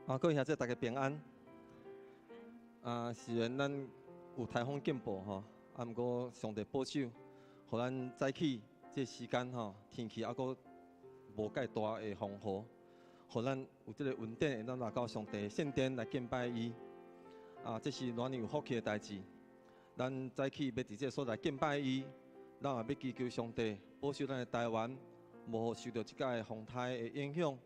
啊，各位兄弟，大家平安。啊，雖然咱有颱風警報吼，啊，毋過上帝保守，予咱早起這個時間吼，天氣猶閣無蓋大的風雨，予咱有這個恩典，會當來到上帝聖殿來敬拜伊。啊，這是偌爾有福氣的代誌。咱早起欲佇這個所在敬拜伊，咱也欲祈求上帝保守咱的台灣，無予受著這擺風颱的影響，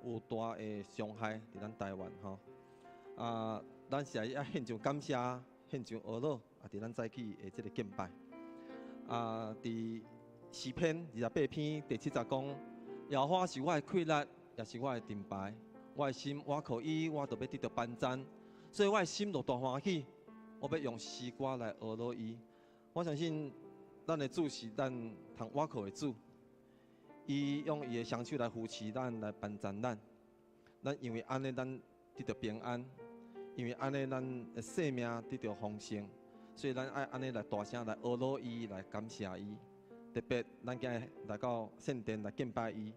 有大的傷害佇咱台灣吼。啊，咱是愛獻上感謝，獻上哀樂，啊，佇咱早起的這個敬拜。啊，佇詩篇28篇第七節講：耶和華是我的氣力，也是我的盾牌，我的心倚靠伊，我就欲得著幫贊。所以我的心就大歡喜，我欲用詩歌來呵咾伊。我相信咱的主是咱通倚靠的主，伊用伊的雙手來扶持咱，來幫贊咱。咱因為按呢，咱得著平安；因為按呢，咱的生命得著豐盛。所以咱愛按呢來大聲來呵咾伊，來感謝伊。特別咱今日來到聖殿來敬拜伊，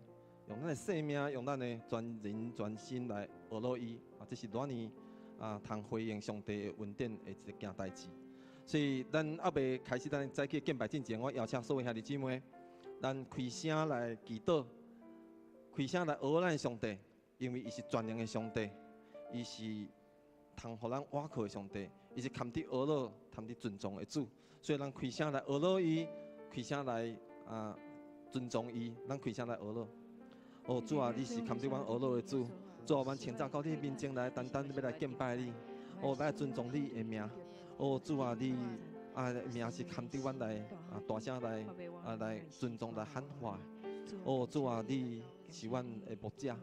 用咱的生命，用咱的全人全心來呵咾伊。啊，這是偌爾啊，通回應上帝的恩典的一件代誌。所以咱猶未開始咱早起敬拜進前，我邀請所有兄弟姊妹，咱開聲來祈禱，開聲來呵咾咱的上帝，因為伊是全能的上帝，伊是通予咱倚靠的上帝，伊是堪得呵咾、堪得尊重的主，所以咱開聲來呵咾伊，開聲來啊尊重伊，咱開聲來呵咾。哦，主啊，你是堪得阮呵咾的主，主啊，阮清早到你面前來，單單欲來敬拜你，哦，來尊重你的名。哦，主啊，你啊名是堪得阮來啊大聲來啊來尊重來喊話。哦，主啊，你是阮的牧者，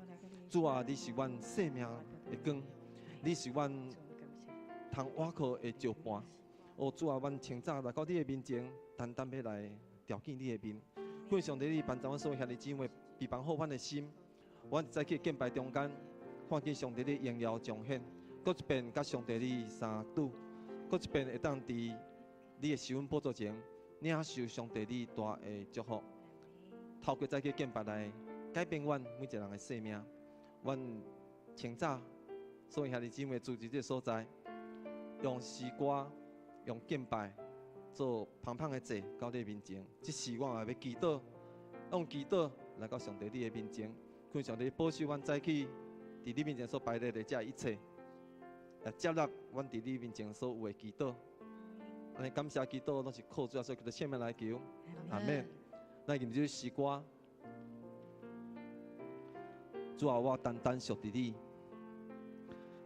主啊，你是阮生命的光，你是阮通倚靠的石盤。哦，主啊，阮清早來到你的面前，單單欲來朝見你的面。求上帝，你幫助阮所有兄弟姊妹，預備好阮的心，阮早起敬拜中間，看見上帝的榮耀彰顯，閣一遍佮上帝你相拄，閣一遍會當佇你的施恩寶座前領受上帝你大的祝福。透過早起敬拜來改變阮每一個人的生命。阮清早所有兄弟姊妹住佇這個所在，用詩歌、用敬拜做芳香的祭到你面前。這時我也欲祈禱，用祈禱來到上帝你的面前，求上帝保守阮早起佇你面前所擺列的這一切，也接納阮佇你面前所有的祈禱。按呢感謝祈禱，攏是靠主耶穌基督聖名來求，阿門。咱吟這首詩歌，主啊，我單單屬佇你。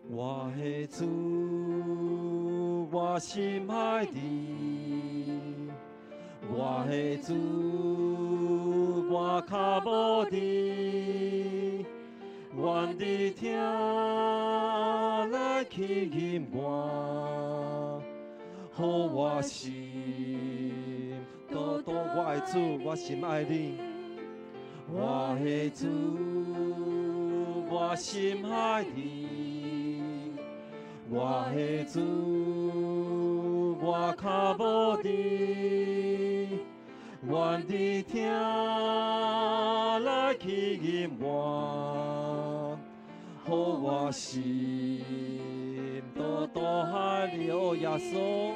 我的主，我心愛你。我的主，我跤無你。願你疼來吸引我，予我心多多。我的主，我心愛你。我的主，我心愛你。我的主，我跤無你。願你疼來吸引我，予我心多多愛你。哦，耶穌，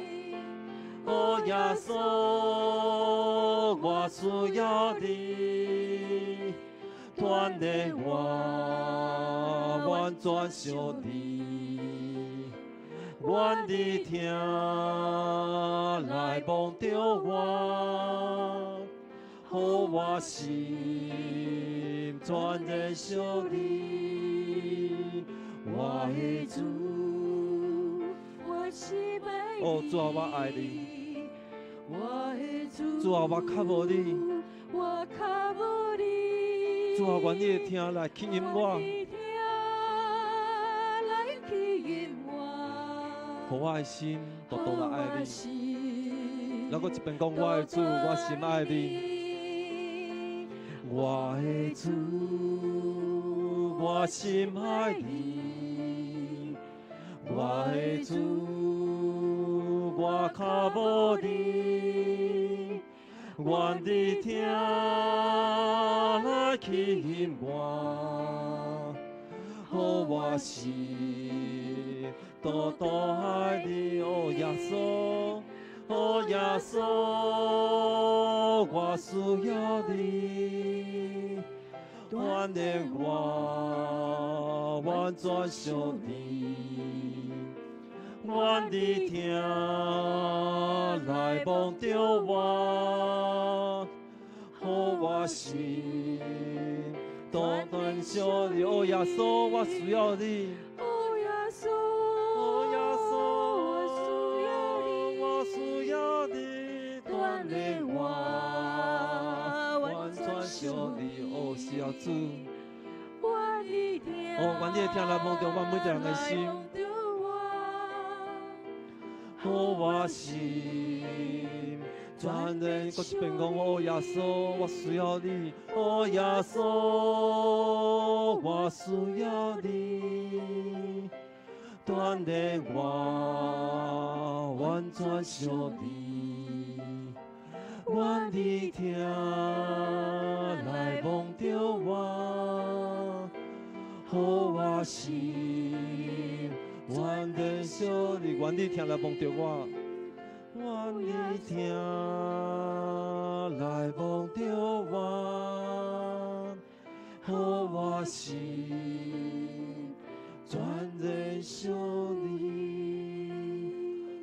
哦，耶穌，我需要你，團的我完全屬你，願你疼來摸著我，予我心全然屬你，我的主。哦，主啊，我愛你。主啊，我跤無你。主啊，願你的疼來吸引我，予我的心獨獨來愛你。咱閣一遍講，我的主，我心愛你。我的主，我心愛你。我的主，我跤無你。願你疼來吸引我，予予我心單單愛你，哦耶穌，哦耶穌，我需要你，鍛鍊我，完全屬你，願你疼來摸著我，予我心單單屬你，哦耶穌，我需要你。哦耶穌，哦耶穌，我需要你，我需要你，鍛鍊我，完全屬你，哦，是啊，主，願你疼，哦，願你的疼來摸著阮每一個人的心，予我心全然，閣一遍講，哦耶穌，我需要你，哦耶穌，我需要你，鍛鍊我，完全屬你，願你疼來摸著我，予我心完全屬你，願你疼來摸著我，願你疼來摸著我，予我心全然屬你。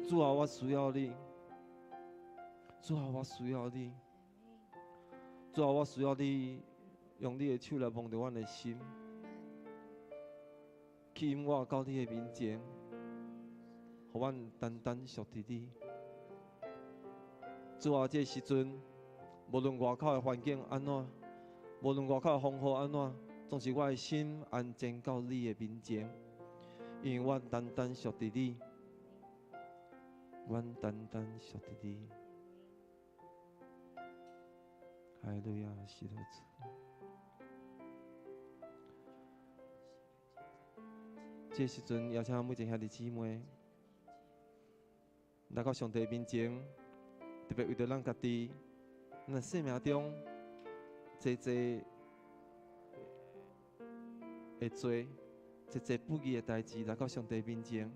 主啊，我需要你。主啊，我需要你。主啊，我需要你用你的手來摸著阮的心，吸引我到你的面前，予阮單單屬佇你。主啊，這个時陣，無論外口的環境按怎，無論外口的風雨按怎，總是我的心安靜到你的面前，因為阮單單屬佇你，阮單單屬佇你。哈利路亞，是的主。這個時陣，邀請每一個兄弟姊妹來到上帝面前，特別為著咱家己，咱生命中濟濟的罪、濟濟不義的代誌，來到上帝面前，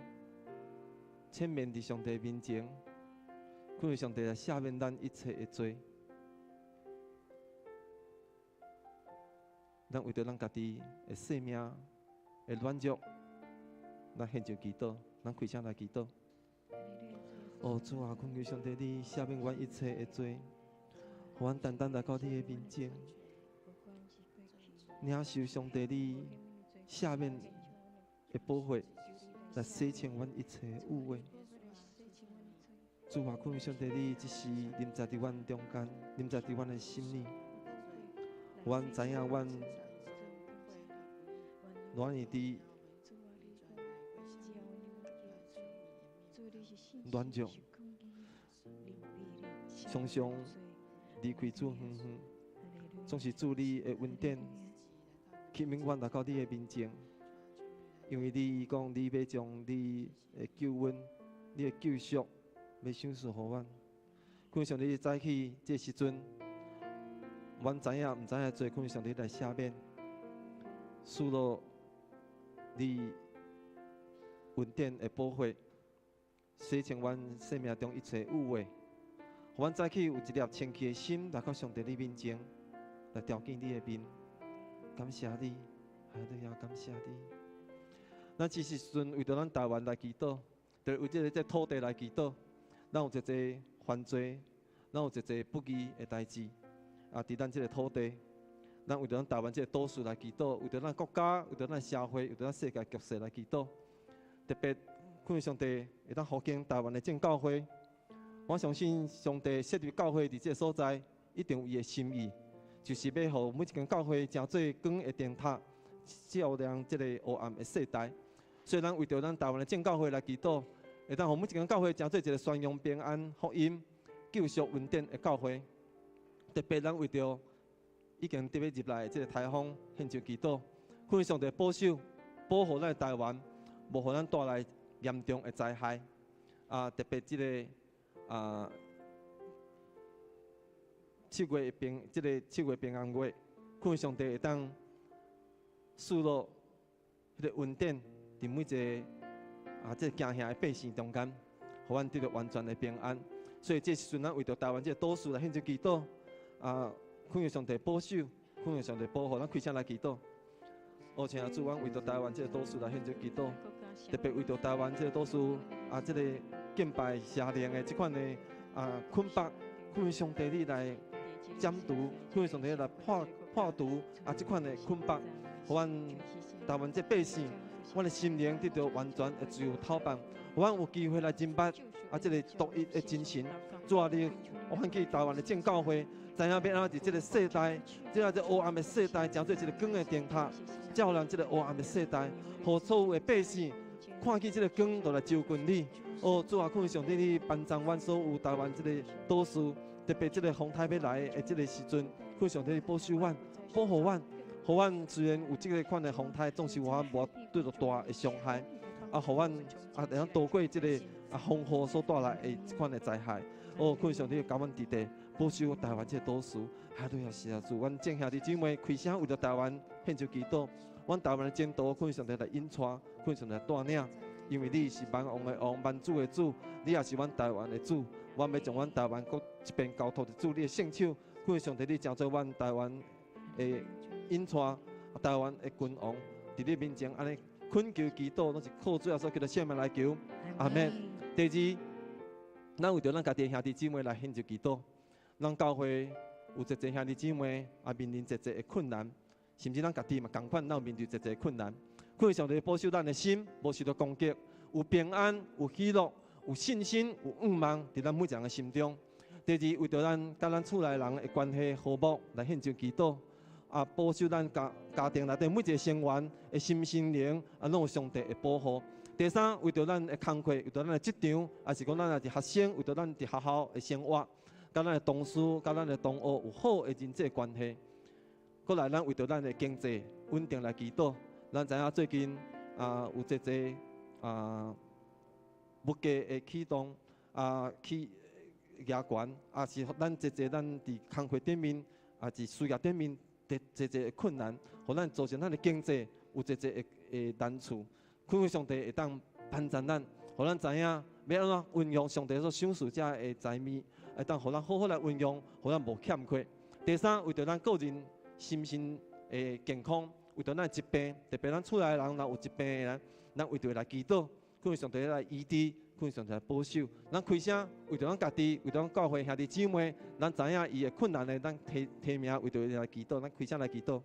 切面佇上帝面前，懇求上帝來赦免咱一切的罪。咱為著咱家己的生命的軟弱，咱獻上祈禱，咱開聲來祈禱。哦，主啊，懇求上帝，你赦免阮一切的罪，予阮單單來到你的面前，領受上帝你赦免的寶血，來洗清阮一切的污穢。主啊，懇求上帝，你這時臨在佇阮中間，臨在佇阮的心裡，阮知影阮阮會佇軟弱，常常離開主遠遠，總是主你的恩典吸引阮來到你的面前，因為你講你欲將你的救恩、你的救贖欲賞賜予阮。懇求上帝早起這時陣，阮知影毋知影罪，懇求上帝來赦免，賜落你恩典的寶血，洗清阮生命中一切污穢，予阮早起有一粒清氣的心來到上帝你面前，來朝見你的面。感謝你，哈利路亞，感謝你。咱這時陣為著咱台灣來祈禱，就為這個土地來祈禱。咱有濟濟犯罪，咱有濟濟不義的代誌，啊！佇咱這個土地，咱為著咱台灣這個島嶼來祈禱，為著咱國家，為著咱社會，為著咱世界局勢來祈禱。特別懇求上帝會當復興台灣的正教會。我相信上帝設立教會佇這個所在，一定有伊的心意，就是欲予每一間教會成做光的燈塔，照亮這個黑暗的世代。所以，咱為著咱台灣的正教會來祈禱，會當予每一間教會成做一個宣揚平安、福音、救贖恩典的教會。特別，咱為著已經佇欲入來的這個颱風，獻上祈禱，懇求上帝保守、保護咱的台灣，無予咱帶來嚴重的災害。啊，特別這個啊，這個七月平安月，懇求上帝會當賜落彼彼个恩典，佇每一个啊，這個驚嚇的百姓中間，予阮得著完全的平安。所以這時陣，咱為著台灣這個島嶼來獻上祈禱，啊，懇求上帝保守，懇求上帝保護，咱開聲來祈禱。哦，親愛主，阮為著台灣這個島嶼來獻上祈禱，特別為著台灣這個島嶼啊，這個敬拜邪靈的這款的啊捆綁，懇求上帝你來斬除，懇求上帝來破除啊這款的捆綁，予阮台灣這百姓，阮的心靈得著完全的自由透放，予阮有機會來認捌啊這個獨一的真神。主啊，你喚起台灣的正教會，知影欲按怎佇這個世代，這個黑暗的世代，成做一個光的燈塔，照亮這個黑暗的世代，予所有的百姓看見這個光，就來就近你。哦，主啊，懇求上帝你幫助阮所有台灣這個島嶼，特別這個風颱欲來的這個時陣，懇求上帝保守阮，保護阮，予阮雖然有這個款的風颱，總是有法無對著大的傷害，啊，予阮啊會當渡過這個啊風雨所帶來的這款的災害。哦，懇求上帝共阮佇地保守台灣這個島嶼。哈利路亞，是啊，主，阮眾兄弟姊妹開聲為著台灣獻上祈禱，阮台灣的前途，懇求上帝來引帶，懇求上帝來帶領，因為你是萬王的王，萬主的主，你也是阮台灣的主，阮欲將阮台灣閣一遍交託佇主你的聖手，懇求上帝你成做阮台灣的引帶，台灣的君王，佇你面前按呢懇求祈禱，攏是靠主耶穌基督聖名來求，阿門。第二，咱為著咱家己的兄弟姊妹來獻上祈禱，咱教會有濟濟兄弟姊妹也面臨濟濟的困難，甚至咱家己嘛仝款，咱有面對濟濟困難。懇求上帝保守咱的心，無受著攻擊，有平安、有喜樂、有信心、有盼望，佇咱每一個人的心中。第二，為著咱佮咱厝內人的關係和睦來獻上祈禱，啊，保守咱家庭內底每一個成員的心身靈，啊，攏有上帝的保護。第三，為著咱的工課，為著咱的職場，抑是講咱若佇學生，為著咱佇學校的生活，佮咱的同事、佮咱的同學有好的人際關係。閣來，咱為著咱的經濟穩定來祈禱。咱知影最近啊有濟濟啊物價的起動啊起額懸，啊是咱濟濟咱佇工課頂面，啊佇事業頂面濟濟的困難，予咱造成咱的經濟有濟濟的難處。懇求上帝會當幫助咱，予咱知影欲按怎運用上帝所賞賜這的財物，會當予咱好好來運用，予咱無欠缺。第三，為著咱個人心身的健康，為著咱疾病，特別咱厝內人若有疾病的人，咱為著來祈禱，懇求上帝來醫治，懇求上帝來保守。咱開聲為著咱家己，為著咱教會兄弟姊妹，咱知影伊的困難的，咱提提名為著伊來祈禱，咱開聲來祈禱。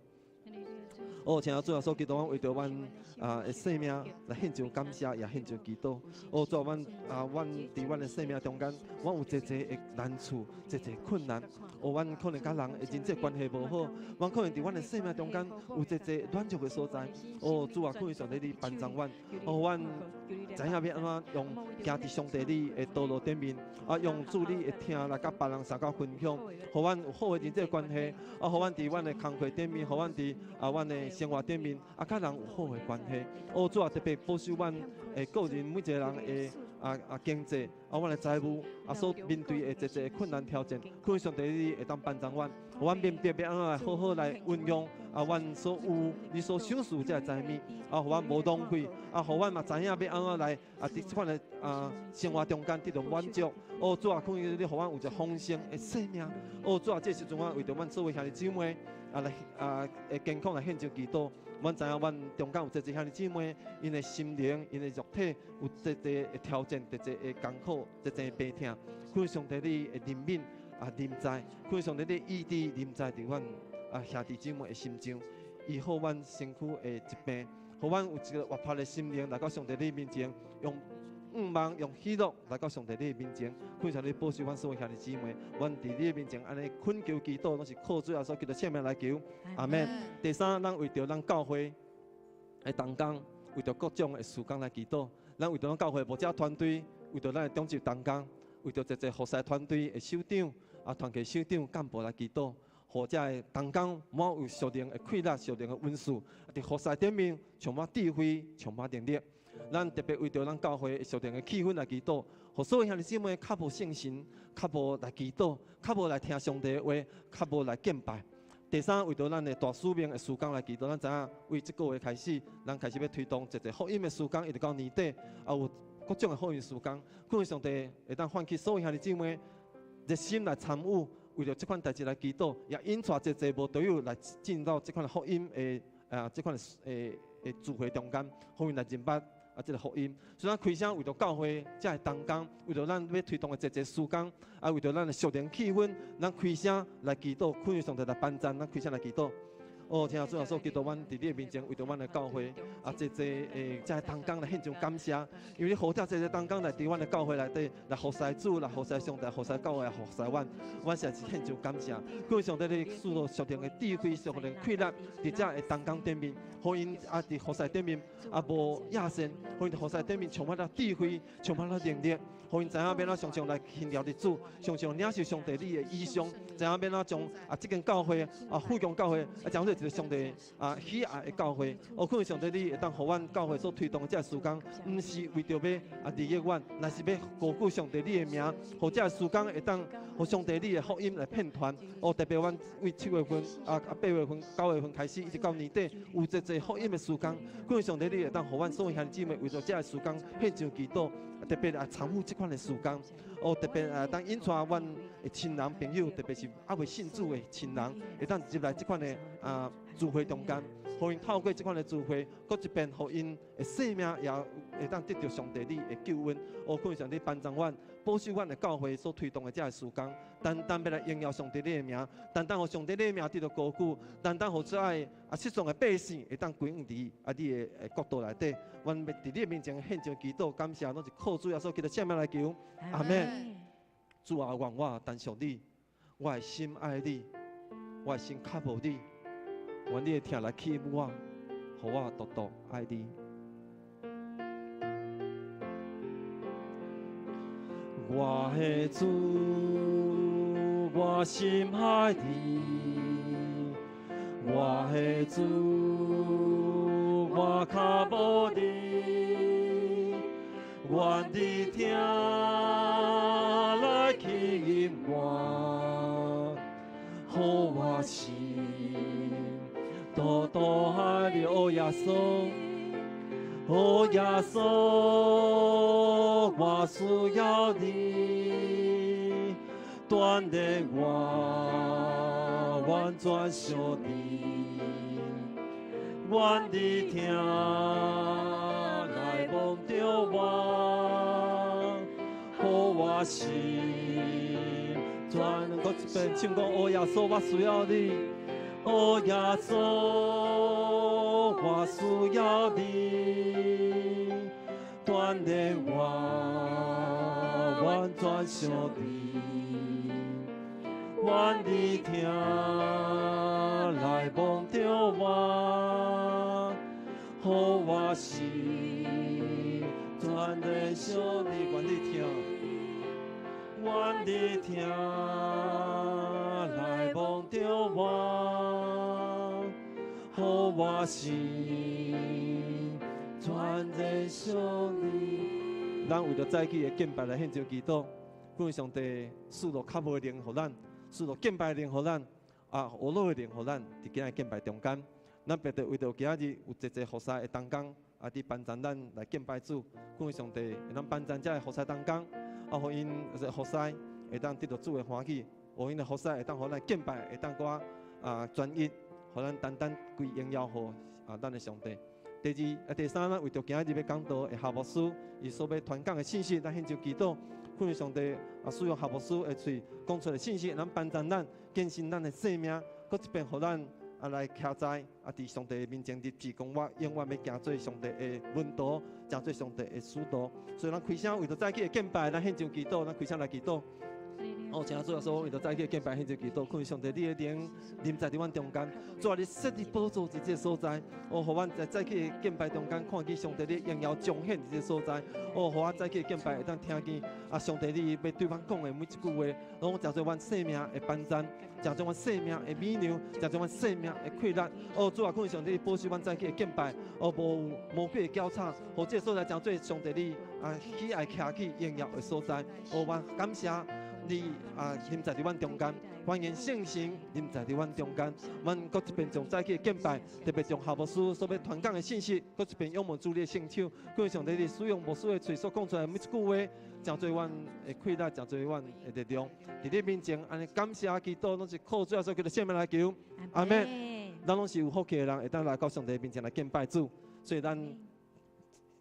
哦，親愛主耶穌基督，阮為著阮啊的生命來獻上感謝，也獻上祈禱。哦，主啊，阮啊，阮佇阮的生命中間，阮有濟濟的難處，濟濟困難。哦，阮可能佮人的人際關係無好，阮可能佇阮的生命中間有濟濟軟弱的所在。哦，主啊，懇求上帝你幫助阮。哦，阮知影欲按怎用行佇上帝你的道路頂面，啊，用主你的疼來佮別人相佮分享，予阮有好的人際關係，啊，予阮佇阮的工課頂面，予阮佇啊阮的生活頂面，啊，佮人有好的關係。哦，主啊，特別保守阮的個人每一個人的啊經濟，啊，阮的財務啊所面對的濟濟困難挑戰，懇求上帝你會當幫助阮，予阮明白欲按怎來好好來運用啊，阮所有你所賞賜這個財物，啊，予阮無浪費，啊，予阮嘛知影欲按怎來啊，佇這款的啊生活中間得著滿足。哦，主啊，懇求你予阮有一個豐盛的生命。哦，主啊，這時陣阮為著阮所有兄弟姊妹啊來啊的健康來獻上祈禱。阮知影阮中間有濟濟兄弟姊妹，𪜶的心靈、𪜶的肉體有濟濟的挑戰、濟濟的艱苦、濟濟的病痛。懇求上帝你的憐憫啊臨在，懇求上帝你醫治臨在佇阮啊兄弟姊妹的心中，醫好阮身軀的疾病，予阮有一個活潑的心靈來到上帝你面前，用盼望、用喜樂來到上帝你面前，懇求上帝保守阮所有兄弟姊妹，阮佇你面前按呢懇求祈禱，攏是靠主耶穌基督聖名來求，阿門。第三，咱為著咱教會的同工，為著各種的事工來祈禱，咱為著咱教會牧者團隊，為著咱的長執同工，為著濟濟服侍團隊的首長、啊團契首長幹部來祈禱，予遮的同工滿有屬靈的氣力、屬靈的恩賜，佇服侍頂面充滿智慧、充滿能力。咱特別為著咱教會屬靈的氣氛來祈禱，予所有兄弟姊妹較無信心、較無來祈禱、較無來聽上帝的話、較無來敬拜。第三，為著咱的大使命的事工來祈禱。咱知影，為這個月開始，咱開始欲推動濟濟福音的事工，一直到年底，也有各種的福音事工。懇求上帝會當喚起所有兄弟姊妹熱心來參與，為著這款代誌來祈禱，也引帶濟濟無隊友來進到這款的福音的啊，這款的聚會中間，予𪜶來認捌這个福音。所以咱開聲為著教會這个同工，為著咱欲推動的濟濟事工，啊，為著咱的屬靈氣氛，咱開聲來祈禱，懇求上帝來幫贊，咱開聲來祈禱。哦，聽主耶穌基督，阮佇你的面前，為著阮的教會，啊，濟濟的這个同工來獻上感謝，因為你呼召濟濟同工來佇阮的教會內底來服侍主，來服侍上帝，服侍教會，服侍阮，阮實在是獻上感謝。感謝上帝，你賜予屬靈的智慧、屬靈的氣力，佇這个同工頂面，予𪜶啊佇服侍頂面啊無野心，予𪜶佇服侍頂面充滿了智慧，充滿了能力。予𪜶知影欲按怎常常來榮耀你主，常常領受上帝你的異象，知影欲按怎將啊這間教會啊富強教會啊，成做一个上帝啊喜愛的教會。哦，懇求上帝你會當予阮教會所推動的這个事工，毋是為著欲啊利益阮，乃是欲高舉上帝你的名，予這个事工會當予上帝你的福音來遍傳。哦，特別阮為7月份啊8月份、9月份開始，一直到年底，有濟濟福音的事工。懇求上帝你會當予阮所有兄弟姊妹為著這个事工獻上祈禱。特別啊參與這款的事工，哦，特別啊當引帶阮的親人朋友，特別是猶未信主的親人，會當入來這款的啊聚會中間，予𪜶透過這款的聚會，閣一遍予𪜶的生命也會當得著上帝你的救恩。哦，懇求上帝幫助阮，保守阮的教會所推動的這个事工，單單欲來榮耀上帝你的名，單單予上帝你的名得著高舉，單單予遮的啊失喪的百姓會當歸向佇啊你的國度內底。阮欲佇你的面前獻上祈禱，感謝，攏是靠主耶穌基督聖名來求，阿們。主啊，願我單屬你，我的心愛你，我的心渴慕你，願你的疼來吸引我，予我獨獨愛你。我的主，我心愛你，我的主，我渴慕你，願你疼來吸引我，予我心獨獨愛你，哦耶穌。哦耶穌，我需要你，鍛鍊我完全屬你，願你疼來摸著我，予我心全。閣一遍唱講，哦耶穌，我需要你，哦耶穌，我需要你，鍛鍊我完全屬你，願你疼來摸著我，予我心全然屬你，願你疼，願你疼來摸著我，予我心全然屬你。咱為著早起的敬拜來獻上祈禱，懇求上帝賜予渴慕的靈予咱，賜予敬拜的靈予咱，啊，學樂的靈予咱，佇今仔敬拜中間，咱別得為著今仔日有濟濟服侍的同工，啊，佇幫贊咱來敬拜主，懇求上帝會當幫贊這个服侍同工，啊，予𪜶服侍會當得著主的歡喜，予𪜶的服侍會當予咱敬拜會當閣啊專一，予咱單單歸榮耀予啊咱的上帝。第二啊，第三，咱為著今仔日欲講道的夏牧師，伊所欲傳講的信息，咱獻上祈禱，懇求上帝啊，使用夏牧師的喙講出的信息，咱幫助咱更新咱的生命，閣一遍予咱啊來徛在啊佇上帝面前立志，講我永遠欲行做上帝的門徒，行做上帝的使徒。所以咱開聲為著早起的敬拜，咱獻上祈禱，咱開聲來祈禱。哦，請主耶穌為著早起的敬拜，獻上祈禱，懇求上帝你的靈臨在佇阮中間，主啊，你設立寶座佇這個所在，哦，予阮在早起的敬拜中間看見上帝你榮耀彰顯佇這個所在，哦，予我早起的敬拜會當聽見啊，上帝你欲對阮講的每一句話，攏成做阮生命的幫贊，成做阮生命的美糧，成做阮生命的氣力。哦，主啊，懇求上帝保守阮早起的敬拜，哦，無魔鬼的攪吵，予這個所在成做上帝你啊喜愛徛起榮耀的所在。哦，阮感謝。你啊臨在佇阮中間，歡迎聖神臨在佇阮中間。阮閣一遍將早起的敬拜，特別將夏牧師所欲傳講的信息，閣一遍仰望主你的聖手，感謝上帝你使用牧師的喙所講出來的每一句話，成做阮的氣力，成做阮的力量。佇你面前，按呢感謝祈禱，攏是靠主耶穌基督聖名來求，阿們。咱攏是有福氣的人，會當來到上帝面前來敬拜主，所以咱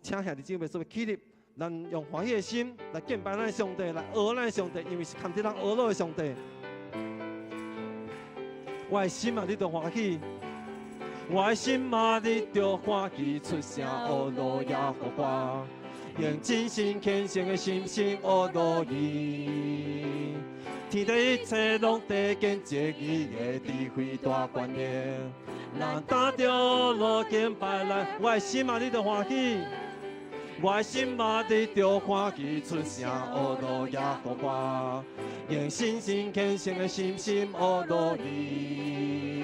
請兄弟姊妹做起立，咱用歡喜的心來敬拜咱的上帝，來學咱的上帝，因為是堪得咱學落的上帝。我的心啊，你著歡喜；我的心啊，你著歡喜，出聲呵咾耶和華，用真心虔誠的心心呵咾伊。天地一切攏佇見證伊的智慧大權能，咱擔著樂敬拜來，我的心啊，你著歡喜。我的心啊，你著歡喜，出聲呵咾耶和華，用信心虔誠的心心呵咾伊。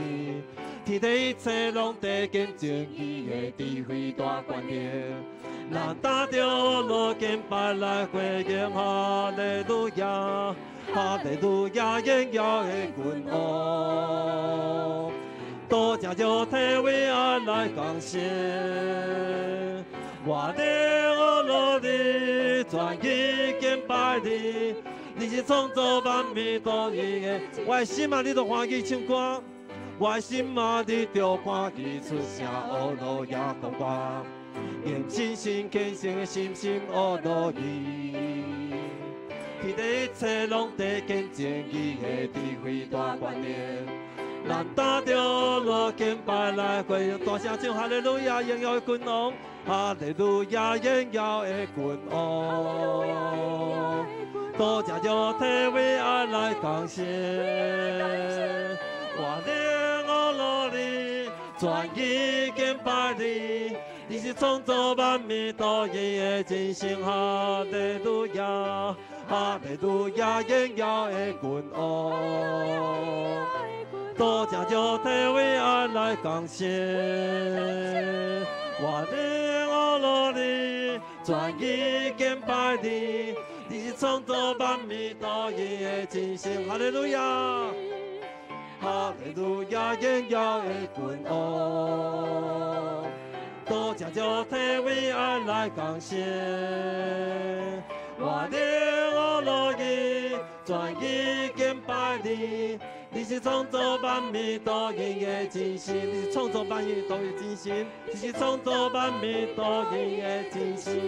天地一切攏佇見證伊的智慧大權能，咱擔著樂敬拜來回應哈利路亞，哈利路亞，榮耀的君王，多謝肉體為愛來降生。我靈呵咾你，全意敬拜你，你是創造萬物獨一的。我的心啊，你著歡喜唱歌。我的心啊，你著歡喜出聲呵咾耶和華，用真心虔誠的心心呵咾伊。天地一切攏佇見證伊的智慧大權能。咱擔著樂敬拜來回應，大聲唱哈利路亞，榮耀的君王，哈利路亞，榮耀的君王。多謝肉體為愛來降生，我靈呵咾你，全意敬拜你，你是創造萬物獨一的真神，哈利路亞，哈利路亞，榮耀的君王。多謝肉體為愛來降生，我靈呵咾你，全意敬拜你，你是創造萬物獨一的真神，哈利路亞，哈利路亞，榮耀的君王。多謝肉體為愛來降生，我靈呵咾你，全意敬拜你。你是創造萬物獨一的真神，你是創造萬物獨一的真神，你是創造萬物獨一的真神，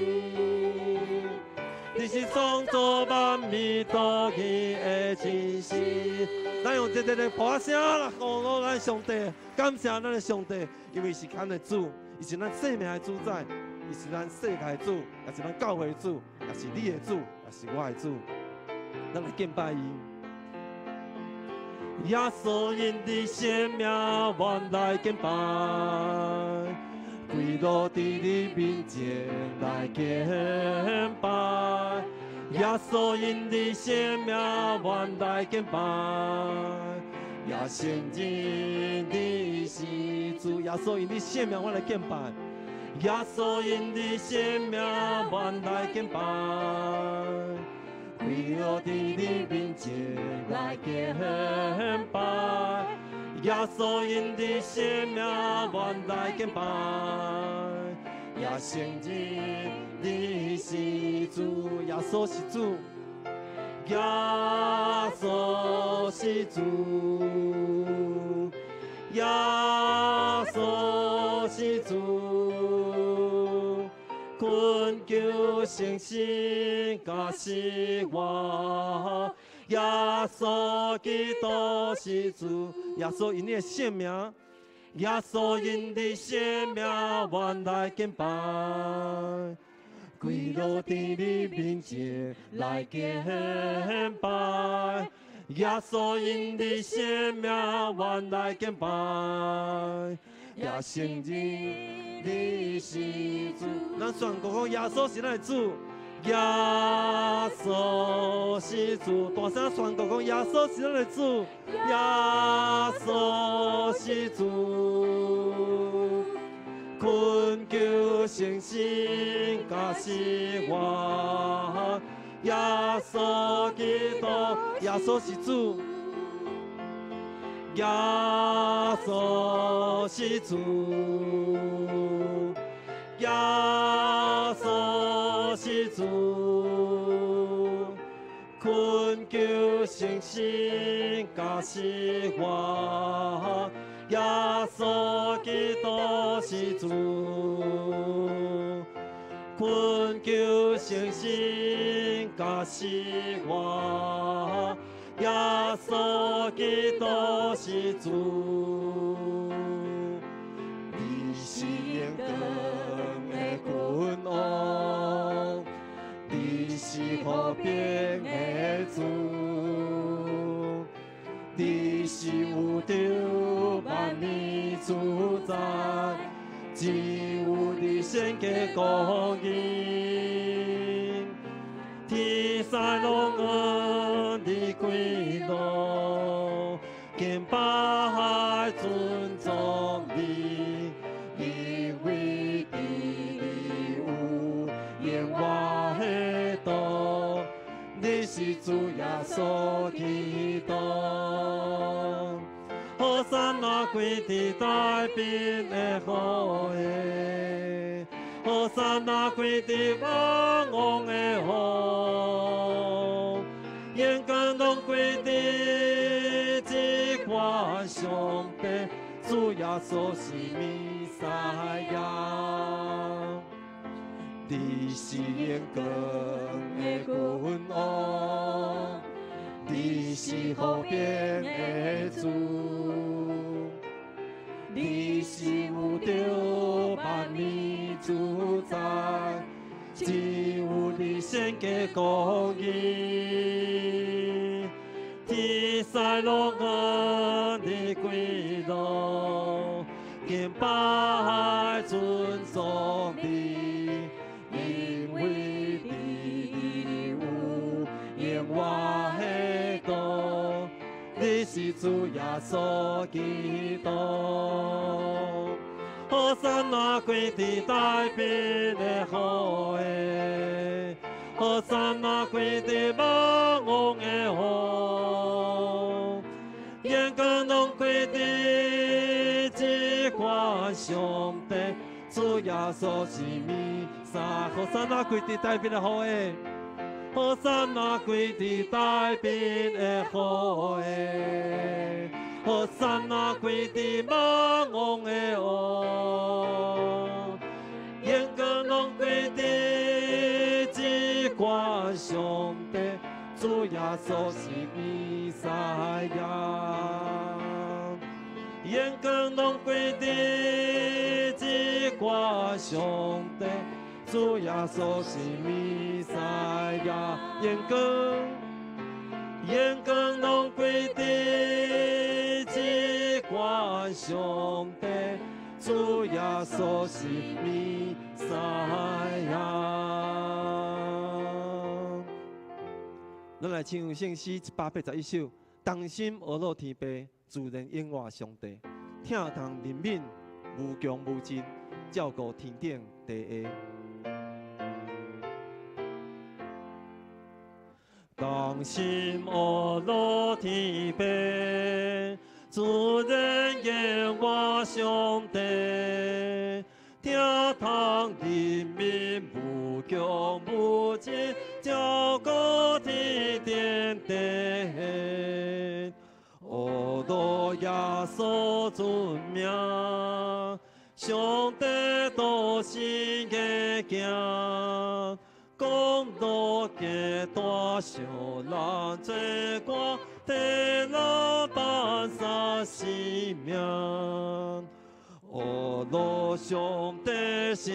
你是創造萬物獨一的真神。咱用熱烈的鼓聲來呼籲咱上帝，感謝咱的上帝，因為是咱的主，伊是咱生命的主宰，伊是咱世界的主，也是咱教會的主，也是你的主，也是我的主。咱來敬拜伊。耶穌因你聖名，我來敬拜，跪落佇你面前來敬拜。耶穌因你聖名，我來敬拜，也承認你是主。耶穌因你聖名，我來敬拜。耶穌因你聖名，我來敬拜。跪落佇你面前來敬拜，耶穌因你聖名，我來敬拜，也承認你是主，耶穌是主，耶穌是主，耶穌是主。懇求聖神加持我，耶穌基督是主，耶穌因你的聖名，耶穌因你聖名，我來敬拜，跪落佇你面前來敬拜，耶穌因你聖名，我來敬拜，也承認你是主。咱宣告講耶穌是咱的主，耶穌是主。大聲宣告講耶穌是咱的主，耶穌是主。懇求聖神加持我，耶穌基督，耶穌是主，耶穌是主，耶穌是主，懇求聖神加持我，耶穌基督是主，懇求聖神加持我，耶穌基督是主。你是榮光的君王，你是和平的主，你是有著萬民主宰，只有你聖潔公義，天使攏按你跪落，敬拜尊崇你，因為佇你有永活的道，你是主耶穌基督。何山那歸佇大變的好的，何山那歸佇萬王的王，眼光攏歸佇這款上帝，主耶穌是彌賽亞。你是榮光的君王，你是和平的主，你是有著萬民主宰，只有你聖潔公義，天使攏按你跪落，敬拜尊崇你，因為佇你有永活的道，你是主耶穌基督。何山那歸佇大變的好的，何山那歸佇萬王的王，眼光攏歸佇這款上帝，主耶穌是彌賽亞。何山那歸佇大變的好的，何山那歸佇大變的好的，何山那歸佇萬王的王，眼光攏歸佇這款上帝，主耶穌是彌賽亞。眼光攏歸佇這款上帝，主耶穌是彌賽亞。眼光，眼光攏歸佇這款上帝，主耶穌是彌賽亞。咱來唱聖詩181首，同心阿樂天父，自然永活上帝，疼痛憐憫無窮無盡，照顧天頂地下。同心阿樂天父，自然永活上帝，疼痛憐憫無窮無盡，照顧天頂地下。阿樂耶穌尊名，上帝道成的行，公路過大小人做歌，替人挽殺生命。阿樂上帝誠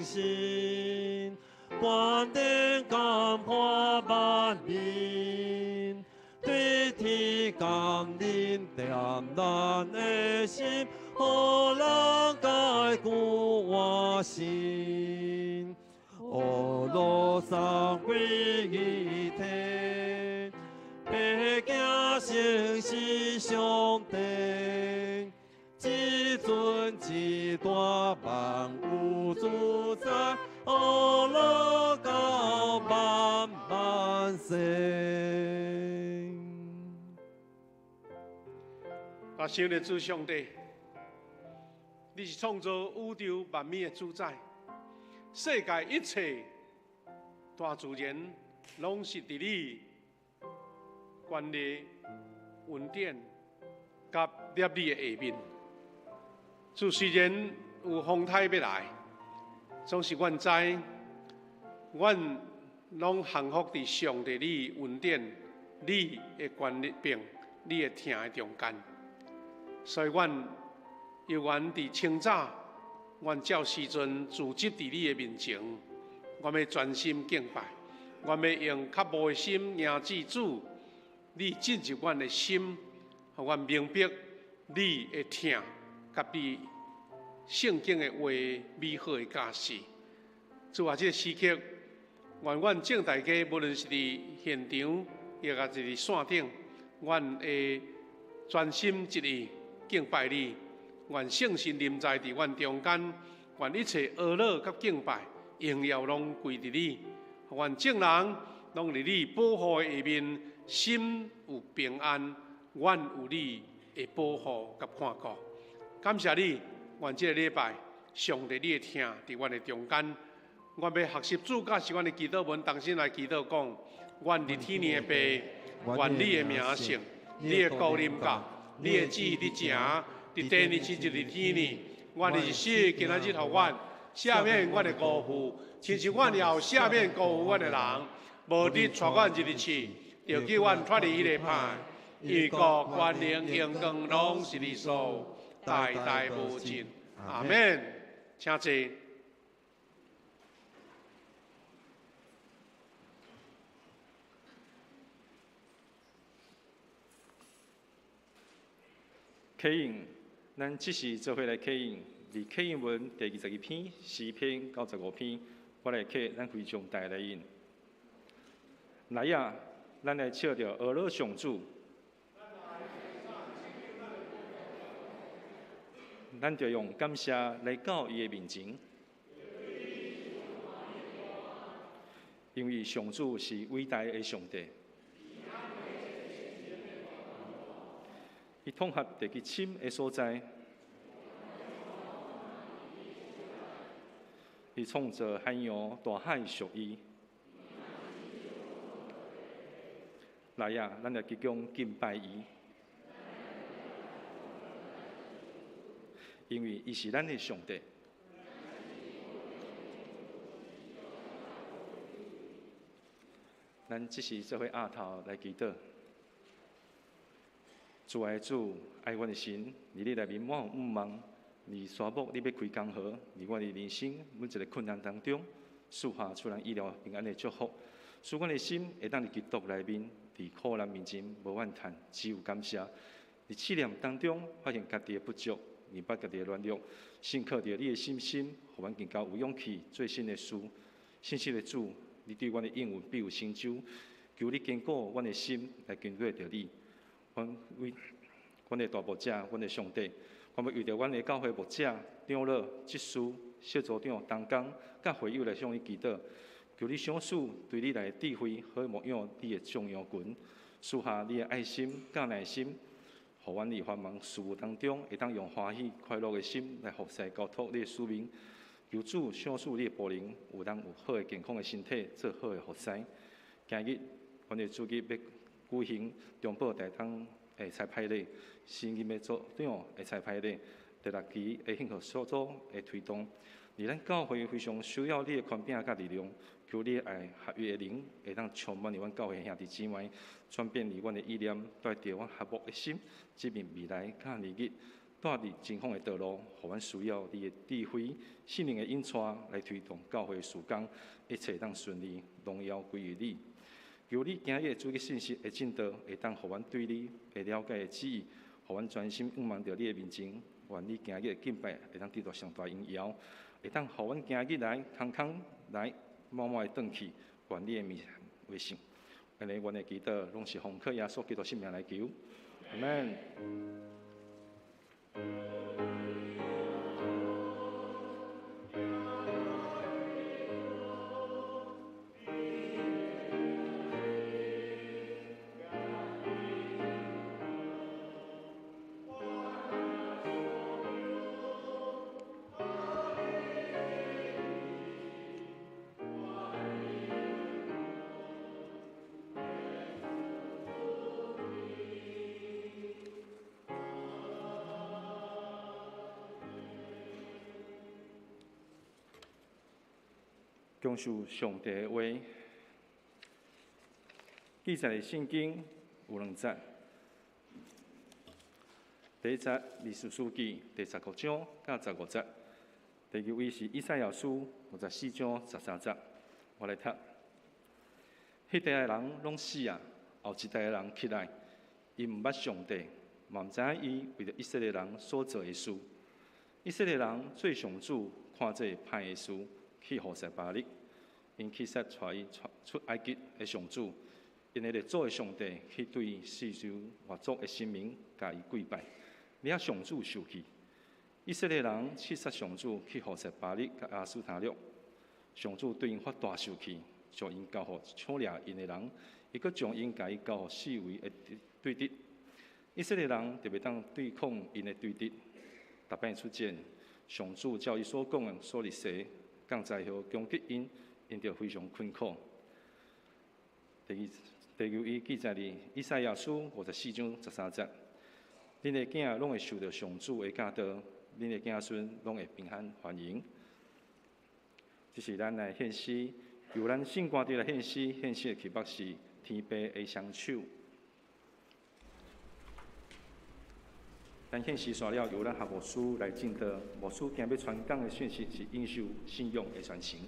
實，權能感化萬民，對天感恩念咱的心，予人解救活心。阿樂三位一體，白行誠實上帝，至尊至大萬有主宰，阿樂到萬萬完成。大圣的主上帝，你是创造宇宙万物的主宰，世界一切大自然拢是伫你权力、恩典佮立你的下面。主，虽然有风台欲来，总是阮知，阮拢降服伫上帝你恩典、你的权力柄、你的疼的中间。所以，阮犹原伫清早，阮照时阵聚集伫你的面前，阮欲专心敬拜，阮欲用渴慕的心迎接主，你进入阮的心，予阮明白你的疼，佮你圣经的话美好的教示。主啊，这个时刻，愿阮众大家，无论是伫现场，抑或是伫线顶，阮会专心一意敬拜你。愿圣神临在伫阮中间，愿一切阿乐佮敬拜、荣耀拢归伫你。愿众人拢伫你保护的下面，心有平安。阮有你的保护佮看顾。感谢你，愿这个礼拜上帝你的疼伫阮的中间。阮欲学习主教示阮的祈祷文，同心来祈祷讲：愿伫天的父，愿你的名圣，你的国临到，你的旨意伫成，伫地呢亲像伫天呢。愿你日时今仔日予阮赦免阮的辜负，亲像阮也有赦免辜负阮的人。无得带阮入去试，著救阮脱离彼个歹。因为国、权能、荣光拢是你所有，代代无尽。阿们。请坐。启应，咱这时做伙来启应，伫启应文第22篇诗篇到15篇，我来启咱非常大来应。来啊，咱来笑著阿罗上主，咱就用感谢来到伊的面前，因为上主是伟大的上帝。伊统合地极深的所在，伊创造海洋大海属伊。来啊，咱来鞠躬敬拜伊，因为伊是咱的上帝。咱这时做伙额头来祈祷。主爱主，爱阮的神，伫你内面满有盼望。伫沙漠，你欲开江河；伫阮的人生每一个困难当中，赐下出人意料平安的祝福。使阮的心会当伫基督内面，伫苦难面前无怨叹，只有感谢。伫试炼当中，发现家己的不足，明白家己的软弱，信靠著你的信心，予阮更加有勇气做新的事。信实的主，你对阮的应允必有成就。求你坚固阮的心，来跟随著你。阮为阮的大牧者，阮的上帝，阮欲为著阮的教会牧者、长老、执事、小组长、同工、佮会友来向你祈祷，求你赏赐对你来的智慧，好牧养你的众羊群，赐下你的爱心佮耐心，予阮伫繁忙事务当中，会当用欢喜快乐的心来服侍交托你的使命。求主赏赐你的仆人，有当有好的健康的身体，做好的服侍。今日，阮的主日欲举行中保大东的彩排礼，新任的组长的彩排礼，第六期的幸福小组的推动，而咱教会非常需要你的权柄佮力量，求你的爱合一的灵会当充满伫阮教会兄弟姊妹，转变伫阮的意念，带著阮合牧的心，指明未来佮年日，带伫前方的道路，予阮需要你的智慧、圣灵的引带来推动教会的事工，一切当顺利，荣耀归于你。求你今日的主日信息的进度，会当予阮对你的了解的旨意，予阮专心仰望著你的面前。愿你今日的敬拜会当得到上大荣耀，会当予阮今日来空空来满满的转去。愿你的名为圣。按呢，阮的祈祷拢是奉靠耶稣基督圣名来求。阿们。享受上帝的话。记载的圣经有两节，第一节民数记第十五章佮十五节，第二位是以赛亚书54章13节。我来读。彼代的人拢死啊，后一代的人起来，𪜶毋捌上帝，嘛毋知影伊为著以色列人所做的事。以色列人做上主看做歹的事，去服侍巴力，𪜶弃杀带伊出埃及的上主，𪜶的列祖的上帝去对四周外族的神明共伊跪拜，惹上主受气。以色列人弃杀上主，去服侍巴力佮亚斯他录，上主对𪜶发大受气，将𪜶交予抢掠𪜶的人，伊阁将𪜶共伊交予四围的对敌。以色列人就袂当对抗𪜶的对敌。逐摆出战，上主照伊所讲的所立誓，降灾祸攻击𪜶，𪜶就非常困苦。第二位记载伫以赛亚书54章13节，恁的囝拢会受著上主的教导，恁的子孙拢会平安繁荣。这是咱来献诗，由咱圣歌队来献诗，献诗的曲目是《天父的双手》。咱献诗煞了，由咱学牧师来证道。牧师今欲传讲的讯息是领受信仰的传承。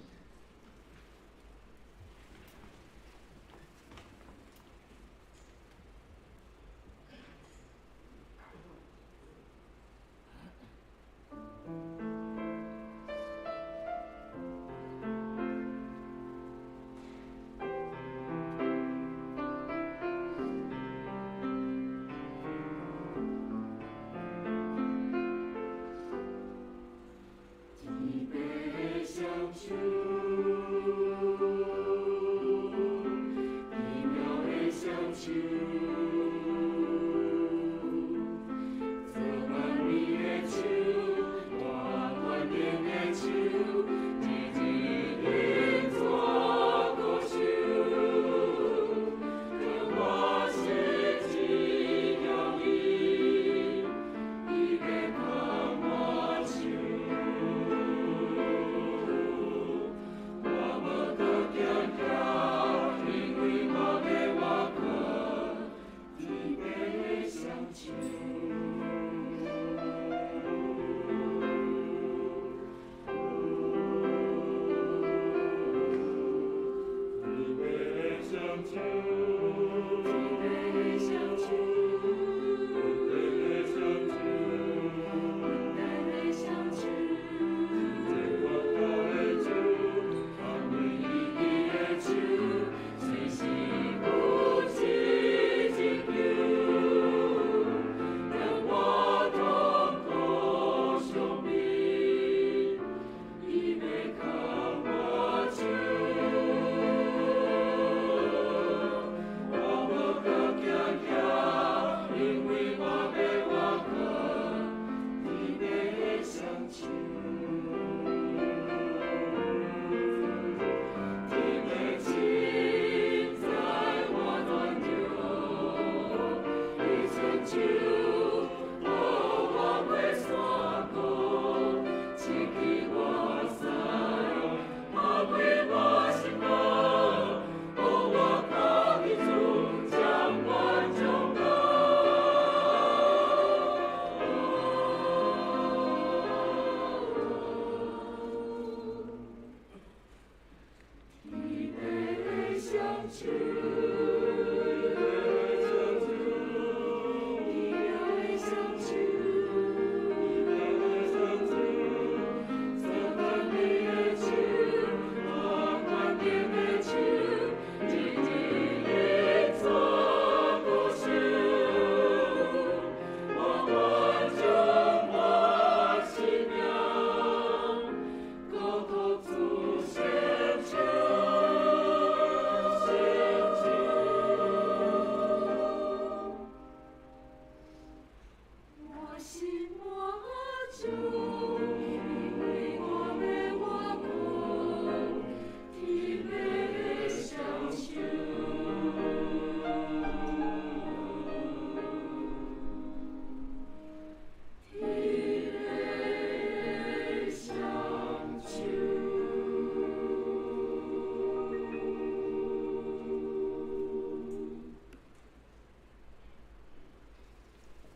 主。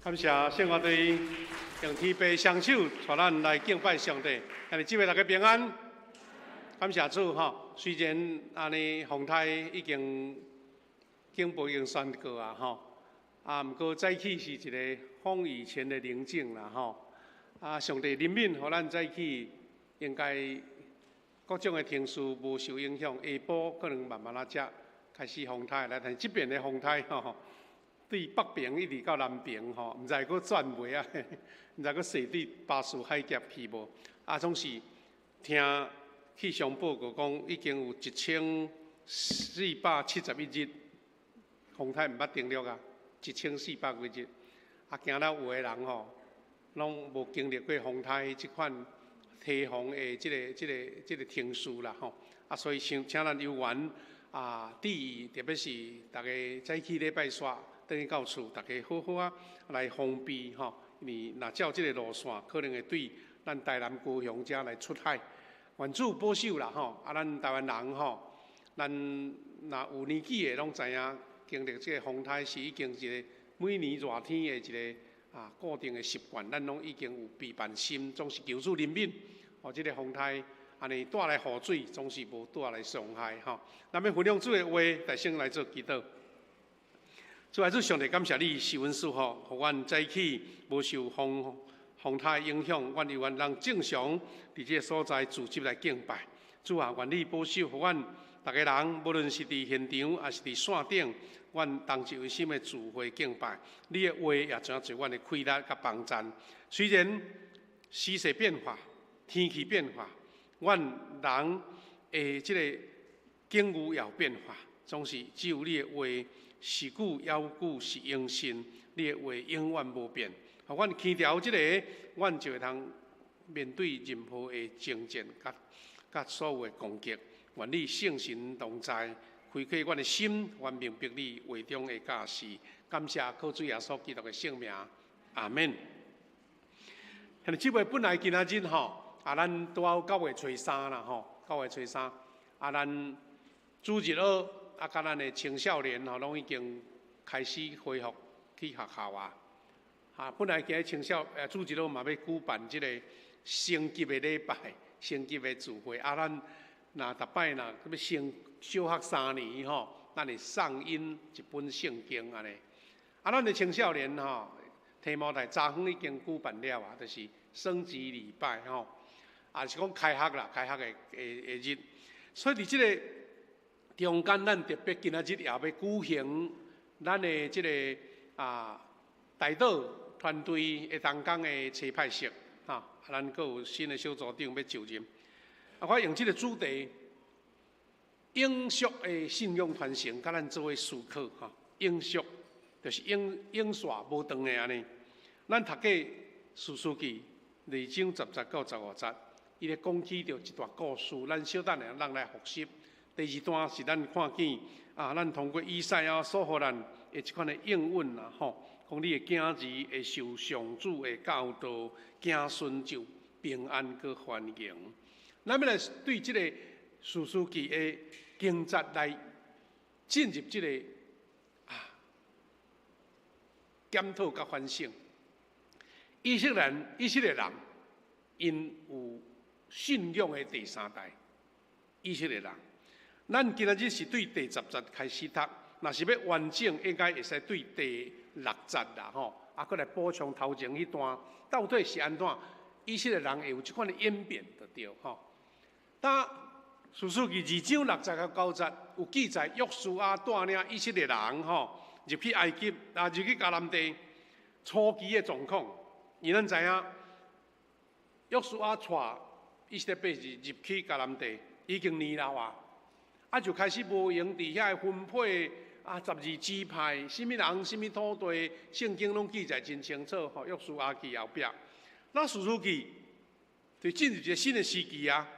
感謝聖樂隊用天父雙手帶咱來敬拜上帝，兄弟姊妹大家平安。感謝主吼，雖然按呢風颱已經警報已經宣告啊吼，啊，毋過早起是一个風雨前的寧靜啦吼。啊，上帝憐憫，予咱早起應該各種的程序無受影響，下晡可能慢慢仔才開始風颱來，但是這邊的風颱吼，對北爿一直到南爿吼，毋知閣轉袂啊？毋知閣踅對巴士海峽去無？啊，總是聽氣象報告講，已經有1471日風颱毋捌停落啊，1400幾日。啊，驚了有的人吼，攏無經歷過風颱這款提防的這個程序啦吼。啊，所以請咱有緣啊，注意，特別是逐家早起禮拜煞，轉去到厝，逐家好好啊來防備吼，因為若照這個路線，可能會對咱台南高雄遮來出海。願主保守啦吼，啊，咱台灣人吼，咱若有年紀的攏知影，經歷這個風颱是已經一個每年熱天的一個啊固定的習慣，咱攏已經有備辦心，總是求主憐憫，哦，這個風颱按呢帶來雨水，總是無帶來傷害吼。咱欲分享主的話，大聲來做祈禱。主愛主上帝，感謝你賜恩賜福，予阮早起無受風颱影響，阮有緣能正常佇這个所在組織來敬拜。主啊，願你保守，予阮逐家人，無論是佇現場，抑是佇線頂，阮同齊一心的聚會敬拜。你的話也怎做阮的氣力佮幫贊。雖然時勢變化，天氣變化，阮人的這个境遇也有變化，總是只有你的話是久猶久是永信，你的話永遠無變。予阮牽牢這个，阮就會通面對任何的爭戰，佮所有的攻擊。願你聖神同在，開啟阮的心，阮明白你話中的教示。感謝靠主耶穌基督的聖名，阿門。兄弟姊妹，本來今仔日吼，啊，咱拄好9月初3啦吼，9月初3，啊，咱主日學啊，佮咱的青少年吼，攏已經開始恢復去學校啊。啊，本來今日青少主日學嘛欲舉辦這個升級的禮拜，升級的聚會。啊，咱若逐擺若欲升小學3年吼，咱會送𪜶一本聖經按呢。啊，咱的青少年吼，提摩太早昏已經舉辦了啊，就是升級禮拜吼，也是講開學啦，開學的日。所以佇這个中間，咱特別今仔日也欲舉行咱的這个啊代禱團隊的同工的差派式，哈，啊，咱閣有新的小組長欲就任。啊，我用這个主題，永續的信仰傳承，佮咱做伙思考，哈，永續就是永續無斷的按呢。咱讀過士師記2章10節到15節，伊咧講起著一段故事，咱小等下咱來複習。第二段是咱看見啊，咱通過以賽亞所予咱的這款的應允啦，吼，講你的囝兒會受上主的教導，子孫就平安閣繁榮。咱欲來對這个士師記的經節來進入這个啊檢討佮反省。以色列人，𪜶有信仰的第三代。以色列人，咱今仔日是對第十節開始讀，若是欲完整，應該會使對第六節啦，吼，啊，閣來補充頭前彼段，到底是按怎？以色列人會有這款的演變，就對吼。當士師記2章6節到9節有記載，約書亞帶領以色列人吼入去埃及啊，入去迦南地初期的狀況。因咱知影，約書亞帶以色列百姓入去迦南地，已經年老啊，啊就開始無閒佇遐分配啊，12支派，啥物人，啥物土地，聖經攏記載真清楚。吼，約書亞記後壁，那士師記就進入一个新的時期啊。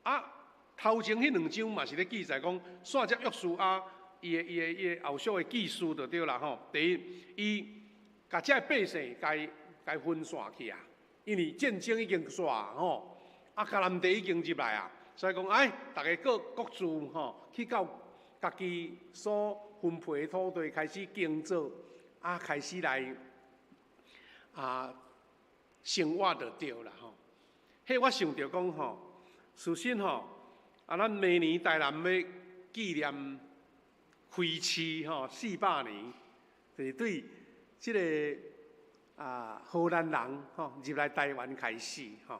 啊，頭前彼兩章嘛是咧記載講，煞接約書亞伊的伊的伊的後續的記事就對啦吼。第一，伊共遮百姓共分散去啊，因為戰爭已經煞吼，啊迦南地已經入來啊，所以講哎，逐家各各自吼去到家己所分配的土地開始耕作，啊開始來生活就對啦吼。彼我想著講吼，事實吼，咱明年台南欲紀念開市吼400年，就是對這个荷蘭人吼入來台灣開始吼。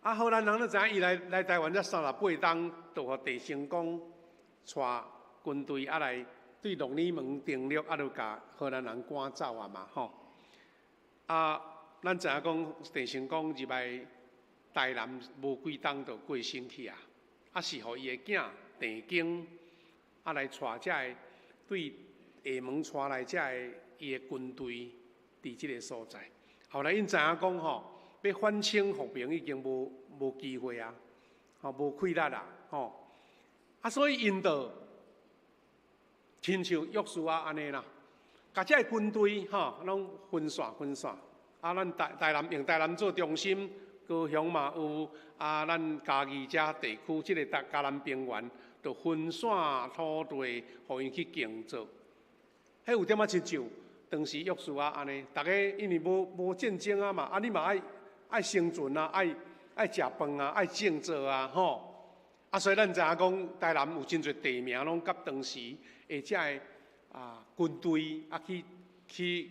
荷蘭人你知影，伊來台灣才38冬，就予鄭成功帶軍隊來對鹿耳門登陸，就共荷蘭人趕走啊嘛吼。咱知影講鄭成功入來台南無幾冬就過身去啊，是予伊的囝鄭經來帶遮个對廈門帶來遮个伊的軍隊佇這个所在。後來𪜶知影講吼，欲反清復明已經無機會啊，吼無氣力啦，吼。所以𪜶就親像約書亞按呢啦，共遮个軍隊吼攏分散分散。咱台南用台南做中心，高雄嘛有，咱嘉義遮地區，這个嘉南平原，就分散土地，予𪜶去耕作。彼有點仔親像當時約書亞按呢，逐家因為無戰爭啊嘛，你嘛愛生存啊，愛食飯啊，愛種作啊，吼。所以咱知影講，台南有真濟地名，攏佮當時的遮个軍隊去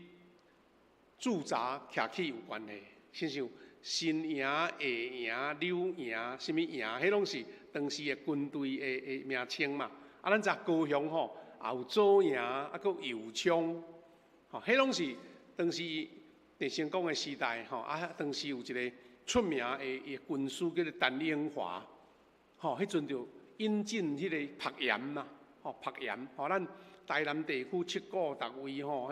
駐紮徛起有關係，親像新營、下營、柳營、啥物營，彼攏是當時的軍隊的名稱嘛。咱知高雄吼，也有左營，閣有右昌，吼，彼攏是當時鄭成功的時代吼。當時有一個出名的軍師叫做陳永華，吼，彼陣就引進彼個曝鹽啦，吼，曝鹽，吼，咱台南地區七股逐位吼，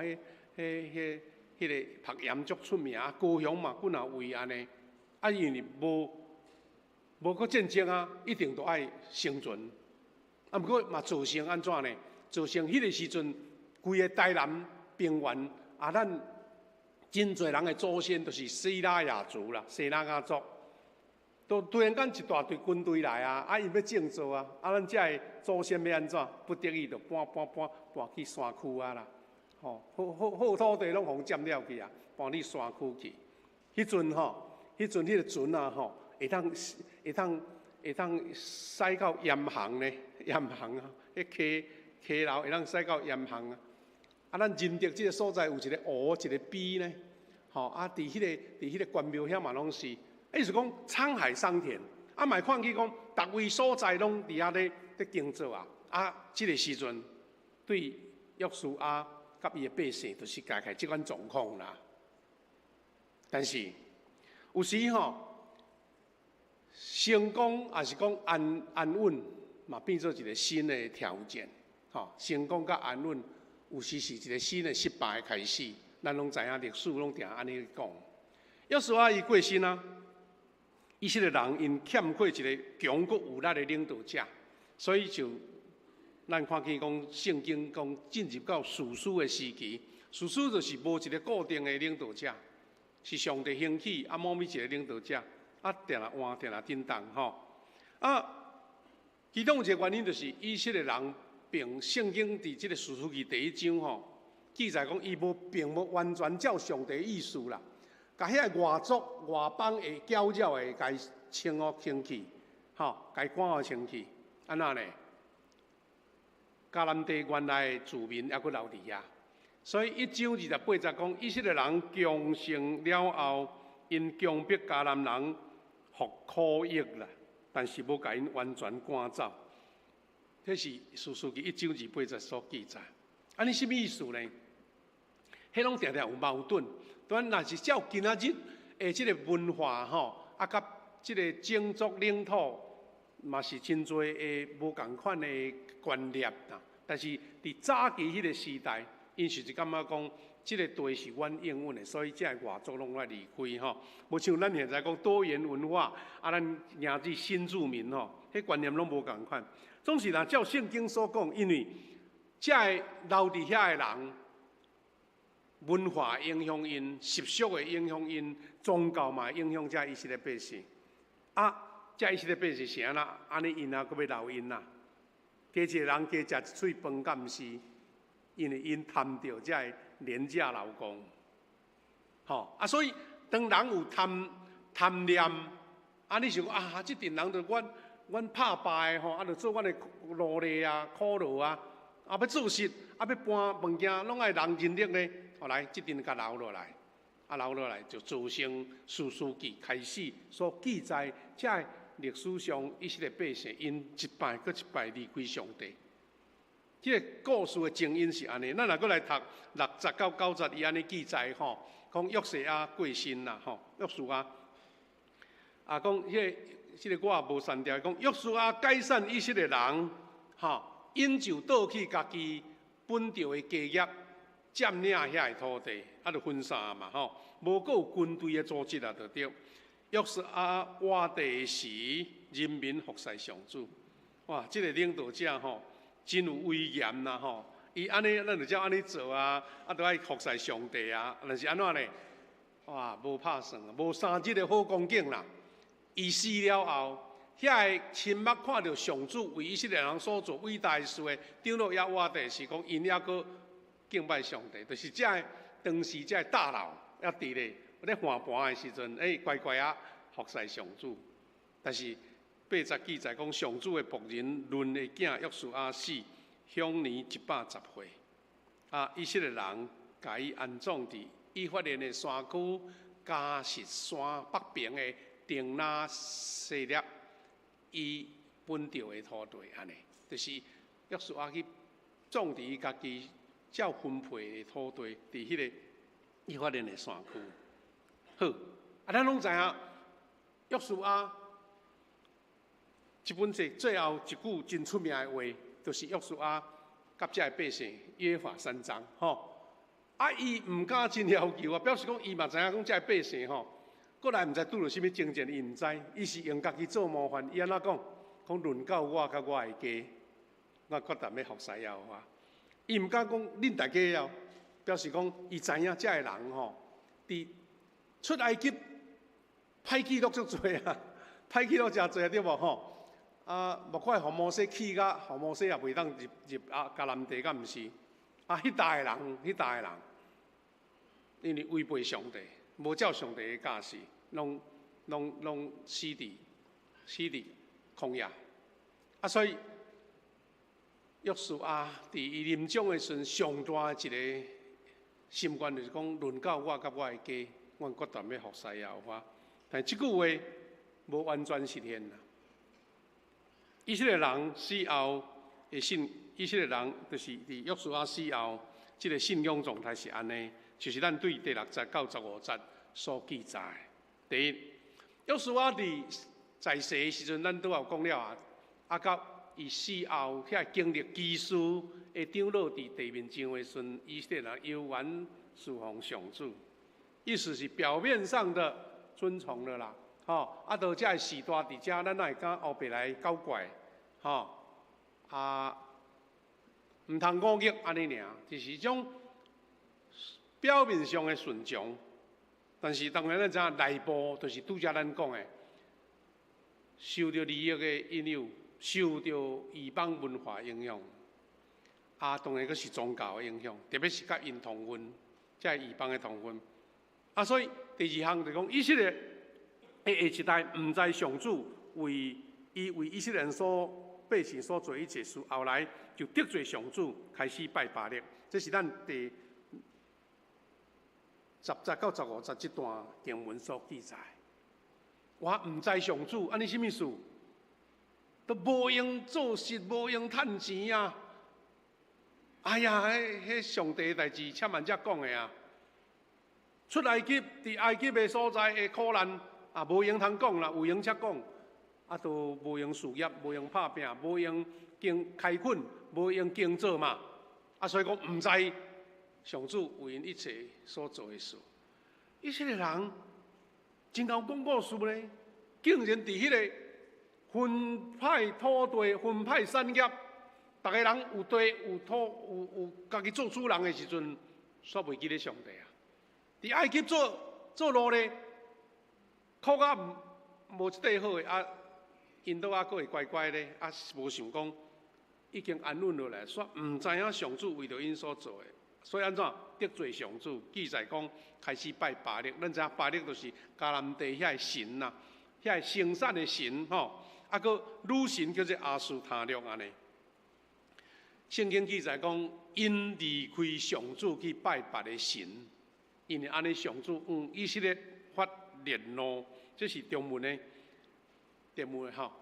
彼個曝鹽足出名，高雄嘛幾若位按呢，因為無閣戰爭啊，一定都愛生存。毋過嘛造成按怎呢？造成彼個時陣，規个台南平原咱真濟人的祖先都是西拉雅族啦，西拉雅族。都突然間一大隊軍隊來啊，𪜶欲種作啊，咱遮的祖先欲按怎？不得已就搬搬搬搬去山區啊啦。吼，好好好土地攏予佔了去啊，搬去山區去。彼陣吼，彼陣彼个船啊吼，會當駛到鹽行呢，鹽行啊，彼溪流會當駛到鹽行啊。咱仁德這个所在有一個湖，一個陂呢，吼，佇彼個關廟遐嘛攏是，意思講滄海桑田，嘛會看見講，逐位所在攏佇遐咧耕作啊。這个時陣對約書亞佮伊的百姓，就是家己這款狀況啦。但是有時吼，成功抑是講安穩，嘛變做一個新的挑戰。吼，成功佮安穩，有時是一個新的失敗的開始。咱攏知影歷史攏定按呢講。約書亞伊過身啊，以色列人𪜶欠缺一個強閣有力的領導者，所以就咱看見講聖經講進入到士師的時期，士師就是無一個固定的領導者，是上帝興起某一個領導者，定定換，定定振動吼。其中有一個原因就是以色列人並聖經佇這个士師記第一章吼記載講，伊無並無完全照上帝意思啦，共遐个外族外邦的攪擾的，共清予清去，吼，共趕予清去，按怎呢？迦南地原來的住民猶閣留佇遐，所以一章28節講，以色列人強盛了後，𪜶強迫迦南人服苦役啦，但是無共𪜶完全趕走。這是士師記一章28節所記載。按呢啥物意思呢？彼攏定定有矛盾。但若是照今仔日的這个文化吼，佮這个種族領土嘛是真濟的無仝款的觀念啦。但是佇早期彼个時代，𪜶是感覺講，這个地是阮擁有的，所以遮个外族攏愛離開吼。無像咱現在講多元文化，咱迎接新住民吼，彼觀念攏無仝款。總是若照聖經所講，因為遮个留佇遐的人，文化影響𪜶，習俗會影響𪜶，宗教嘛會影響遮以色列百姓。遮以色列百姓是按怎？按呢𪜶啊，閣欲留𪜶啊？加一个人加食一喙飯，敢毋是？因為𪜶貪著遮个廉價勞工。吼啊，所以當人有貪貪念，啊，你想講啊，這陣人就阮阮拍敗吼，啊，就做阮的奴隸啊、苦勞啊，啊，欲做事，啊，欲搬物件，攏愛人人力咧。後來這陣共留落來，啊，留落來就造成士師記開始所記載，這歷史上以色列百姓𪜶一擺閣一擺離開上帝。這个故事的前因是按呢，咱若閣來讀六節到九節，伊按呢記載吼，講約書亞過身啦，吼，約書亞啊，講彼个這个我也無刪掉，講約書亞解散以色列人，吼，𪜶就倒去家己本著的家業，佔領遐个土地，啊，就分散嘛，吼，無閣有軍隊的組織啊，就對。約書亞活地時，人民服侍上主。哇，這個領導者吼，真有威嚴啦吼！伊按呢，咱就照按呢做啊，啊，都愛服侍上帝啊。但是按怎呢？哇，無拍算，無三日的好光景啦。伊死了後，遐个親目看著上主為以色列人所做偉大的事的長老猶活地是講，𪜶猶閣敬拜上帝，就是這个當時這个大佬猶佇咧咧看盤的時陣，欸，乖乖仔服侍上主。但是八節記載講，上主的僕人嫩的囝約書亞死，享年110歲。啊，以色列人共伊安葬佇以法蓮的山區迦實山北爿的亭拿西勒，伊本著的土地按呢，就是約書亞去葬佇伊家己照分配的土地，佇彼个以法蓮的山區。好，啊，咱攏知影約書亞這本冊最後一句真出名的話，就是約書亞佮這个百姓約法三章，吼。啊，伊毋敢真要求啊，表示講伊嘛知影講這个百姓吼，過來毋知拄著啥物爭戰，伊毋知，伊是用家己做模範。伊按怎講？講論到我佮我的家，我決定欲服侍耶和華。伊毋敢講恁大家哦，表示講伊知影這个人吼，佇出埃及歹記錄足濟啊，歹記錄誠濟對無吼？啊，莫怪予摩西氣甲，予摩西也袂當入入啊迦南地，敢毋是？啊，彼代的人，彼代的人，因為違背上帝，無照上帝的教示，攏攏攏死佇死佇曠野。啊，所以約書亞佇伊臨終的時陣，上大的一个心願就是講，論到我佮我的家，阮決斷欲服侍耶和華。但這句話無完全實現啦。以色列人死後的信，以色列人就是佇約書亞死後，這个信仰狀態是按呢，就是咱對第六節到十五節所記載。第一，約書亞佇在世的時陣，咱拄仔有講了啊，啊，佮伊死後遐經歷奇事的長老佇地面上的時陣，以色列人猶原事奉上主，意思是表面上的遵從了啦。吼，啊，到這个時代佇遮，咱哪會敢烏白來搞怪？吼，啊，毋通忤逆按呢爾，就是種表面上的順從。但是當然咱知影內部就是拄才咱講的，受著利益的引誘，受著異邦文化影響，啊，當然閣是宗教的影響，特別是佮𪜶通婚，這个異邦的通婚。啊，所以第二項就講以色列的下一代毋知上主為伊為以色列人所百姓所做一切事，後來就得罪上主，開始拜巴力。這是咱第十節到十五節這段經文所記載。我毋知上主，按呢啥物事？都無閒做事，無閒趁錢啊！哎呀，彼彼上帝的代誌，千萬才講的啊！出埃及，佇埃及的所在的苦難啊，無閒通講啦，有閒才講，啊，都無閒事業，無閒拍拚，無閒經開墾，無閒耕作嘛。啊，所以講毋知上主為𪜶一切所做的事。以色列人真𠢕講故事咧，竟然佇彼个分派土地、分派產業，逐个人有地有土有有家己做主人的時陣，煞袂記得上帝啊！佇埃及做做奴隸，苦甲無一塊好的啊，𪜶都猶閣會乖乖咧，啊，無想講已經安穩落來，煞毋知影上主為著𪜶所做的。所以按怎得罪上主？記載講開始拜巴力，咱知影巴力就是迦南地遐个神啦，遐个生產的神吼，啊，閣女神叫做亞斯他錄按呢。聖經記載講，𪜶離開上主去拜別个神，因為按呢上主向以色列發烈怒，這是中文的吼，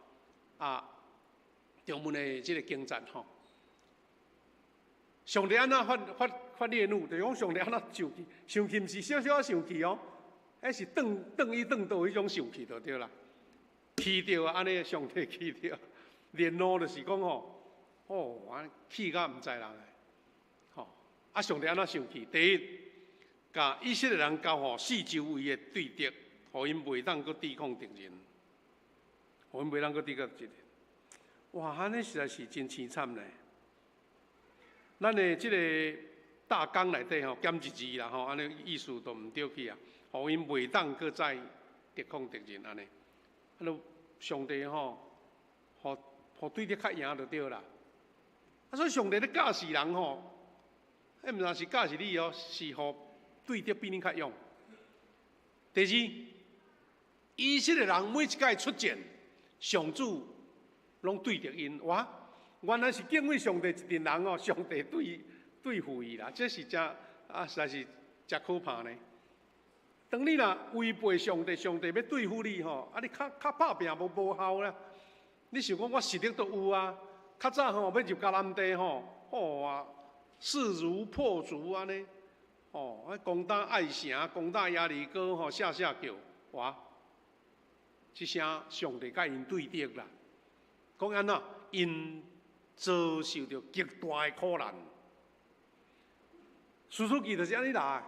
啊，中文的這个經節吼。上帝按怎發烈怒？就是講上帝按怎生氣，生氣毋是小小仔生氣哦，彼是轉轉伊轉倒彼種生氣就對啦。氣著啊，按呢上帝氣著，烈怒就是講吼。哦，按呢氣甲毋知人的，吼！啊，上帝按怎生氣？第一，共以色列人交予四周圍的對敵，予𪜶袂當閣抵抗敵人，予𪜶袂當閣抵抗敵人。哇，按呢實在是真凄慘咧。咱的這个大綱內底吼，減一字啦吼，按呢意思都毋對去啊，予𪜶袂當閣再抵抗敵人按呢。啊，著上帝吼，予予對敵較贏就對啦。啊，所以上帝咧教示人吼，彼毋但是教示你哦，是予對敵比你較勇。第二，以色列人每一擺出戰，上主攏對著𪜶。哇，原來是敬畏上帝一陣人哦，上帝對付伊啦，這是誠啊，實在是誠可怕呢。當你若違背上帝，上帝欲對付你吼，啊，你較較拍拚無效啦。你想講我實力都有啊？較早吼欲入迦南地吼，吼啊，勢如破竹按呢，吼，攻打艾城，攻打耶利哥吼，聲聲叫，哇！這聲上帝共𪜶對敵啦。講按怎？𪜶遭受著極大的苦難。士師記就是按呢來，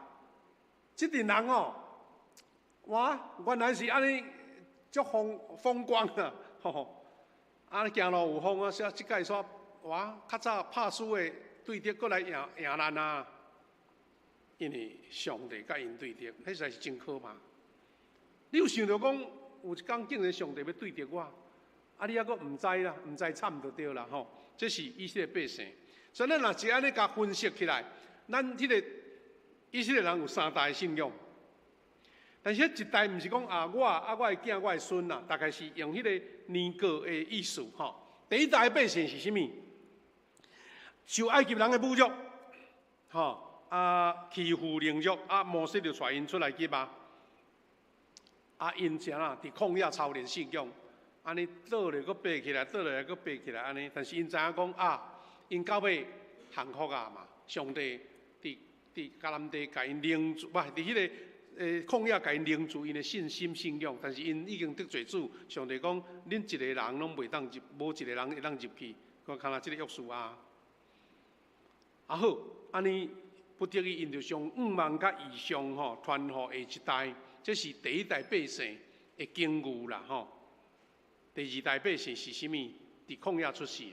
這陣人哦，哇，原來是按呢足風光啊，吼！啊！行路有風啊！說這擺煞哇，較早拍輸的對敵閣來贏贏咱啊！因為上帝共𪜶對敵，彼實在是真可怕。你有想著講，有一工竟然上帝欲對敵我，啊！你猶閣毋知啦，毋知慘就對啦吼。這是以色列百姓。所以咱若是按呢共分析起來，咱彼个以色列人有三代信仰。但是彼一代毋是講啊，我啊，我的囝，我的孫啊，大概是用彼个年過的意思吼。第一代百姓是啥物？受埃及人的侮辱，吼啊欺負凌辱，啊摩西就帶𪜶出來埃及啊。啊𪜶怎啊？佇曠野操練信仰，按呢倒咧閣爬起來，倒落來閣爬起來，按呢。但是𪜶知影講啊，𪜶到尾降服啊嘛，上帝佇迦南地共𪜶凝住，毋佇彼个曠野共𪜶凝住𪜶的信心信仰，但是𪜶已經得罪主，上帝講，恁一個人攏袂當入，無一個人會當入去。我看下這个約書亞。啊好，按呢不得已，𪜶就將願望佮異象吼傳予下一代，這是第一代百姓的經驗啦吼。第二代百姓是啥物？佇曠野出世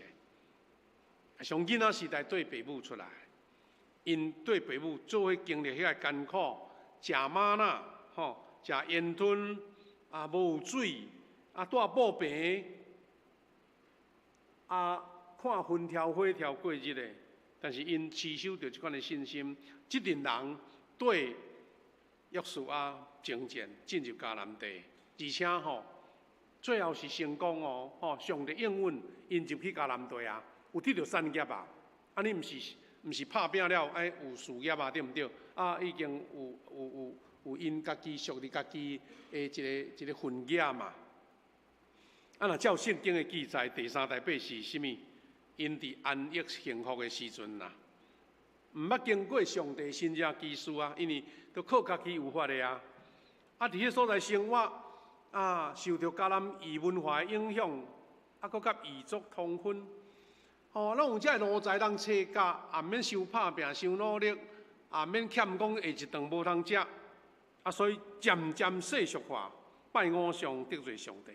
的，上囡仔時代綴爸母出來，𪜶綴爸母做伙經歷遐个艱苦。食嗎哪，吼，食煙吞，啊，無有水，啊，蹛布棚，啊，看風柱火柱過日的，但是𪜶持守著這款的信心，這陣人綴約書亞征戰進入迦南地，而且吼，最後是成功哦，吼，上帝應允𪜶入去迦南地啊，有得著產業啊，按呢毋是拍拚了，愛有事業啊，對毋對？啊，已經有𪜶家己屬於家己的一個份額嘛。啊，若照聖經的記載，第三代百姓是啥物？𪜶佇安逸幸福的時陣啦，毋捌經過上帝神蹟奇事啊，因為都靠家己有法的啊。啊，佇彼所在生活，啊，受著迦南異文化的影響，啊，閣佮異族通婚。吼，攏有遮个奴才通差教，也毋免傷拍拚、傷努力，也毋免欠講下一頓無通食，啊，所以漸漸世俗化，拜偶像得罪上帝，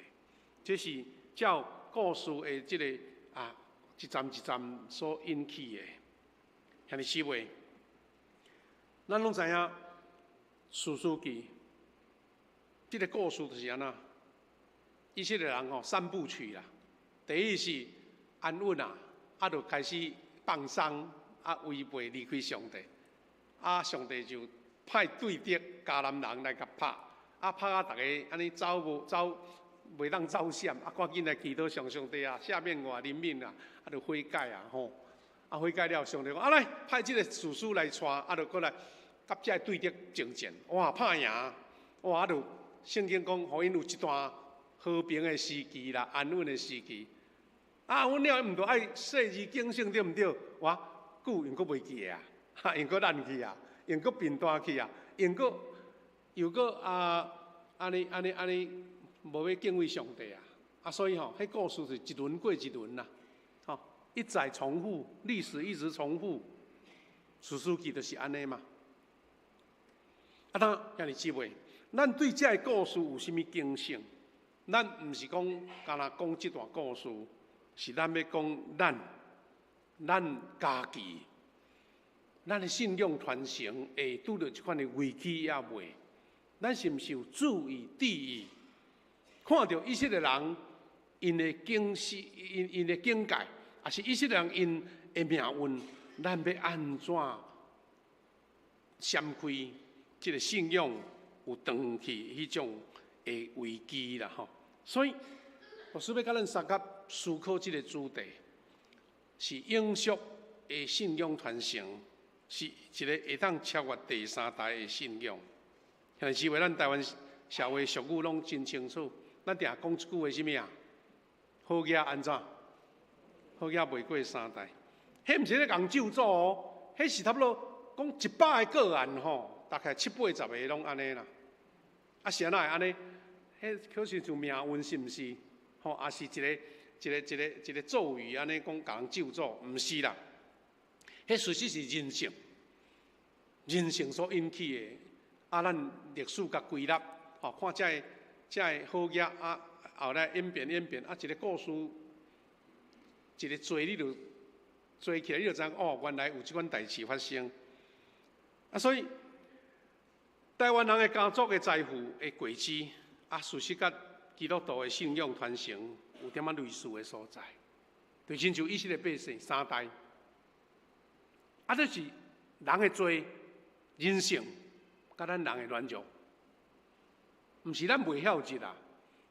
這是照故事的這个啊一站一站所引起的。兄弟姊妹，咱攏知影，士師記這个故事就是按怎？以色列人吼三部曲啦，第一是安穩啊。啊，就開始放鬆，啊，違背離開上帝。啊，上帝就派對敵迦南人來共拍，啊，拍啊，逐家按呢走無走，袂當走閃，啊，趕緊來祈禱上上帝啊，赦免我，憐憫啊，啊，就悔改啊，吼，啊，悔改了，上帝講啊來派這個士師來帶，啊，就過來佮這個對敵爭戰，哇，拍贏，哇，啊，就聖經講，予𪜶有一段和平的時期啦，安穩的時期。啊，安穩了，毋著愛細膩警醒，對毋對？哇，久𪜶閣袂記得啊，哈，𪜶閣懶去啊，𪜶閣貧惰去啊，𪜶閣又閣啊，按呢按呢按呢，無欲敬畏上帝啊！啊，所以吼，彼故事是一輪過一輪啦，吼，一再重複，歷史一直重複，士師記就是按呢嘛。啊，當兄弟姊妹，咱對這个故事有啥物警醒？咱毋是講干焦講這段故事，是咱欲講咱，咱家己，咱的信仰傳承會拄著這款的危機猶未？咱是毋是有注意、注意，看著以色列人𪜶的警示、𪜶的警戒，抑是以色列人𪜶的命運，咱欲按怎閃開這个信仰有斷去彼種的危機啦？吼！所以，牧師欲共咱相佮思考這个主題，是永續的信仰傳承，是一个會當超越第三代的信仰。兄弟姊妹，咱台灣社會俗語攏真清楚，咱定講一句話，啥物啊？好額按怎？好額袂過三代。彼毋是咧共咒詛哦，彼是差不多講100個個案吼，大概七八十个攏按呢啦。啊，是按怎會按呢？彼可是像命運是毋是？吼，抑是一个一个一个一个咒語按呢講共人咒詛，毋是啦。彼事實是人性，人性所引起的。啊，咱歷史共歸納，吼，看這个這个好額啊，後來演變演變，啊，一个故事，一个做你就做起來，你就知影哦，原來有這款代誌發生。啊，所以台灣人的家族的財富的軌跡，啊，事實佮基督徒的信仰傳承有點仔類似的所在，就親像以色列百姓三代，啊，這是人的罪、人性，佮咱人的軟弱，毋是咱袂曉得啦，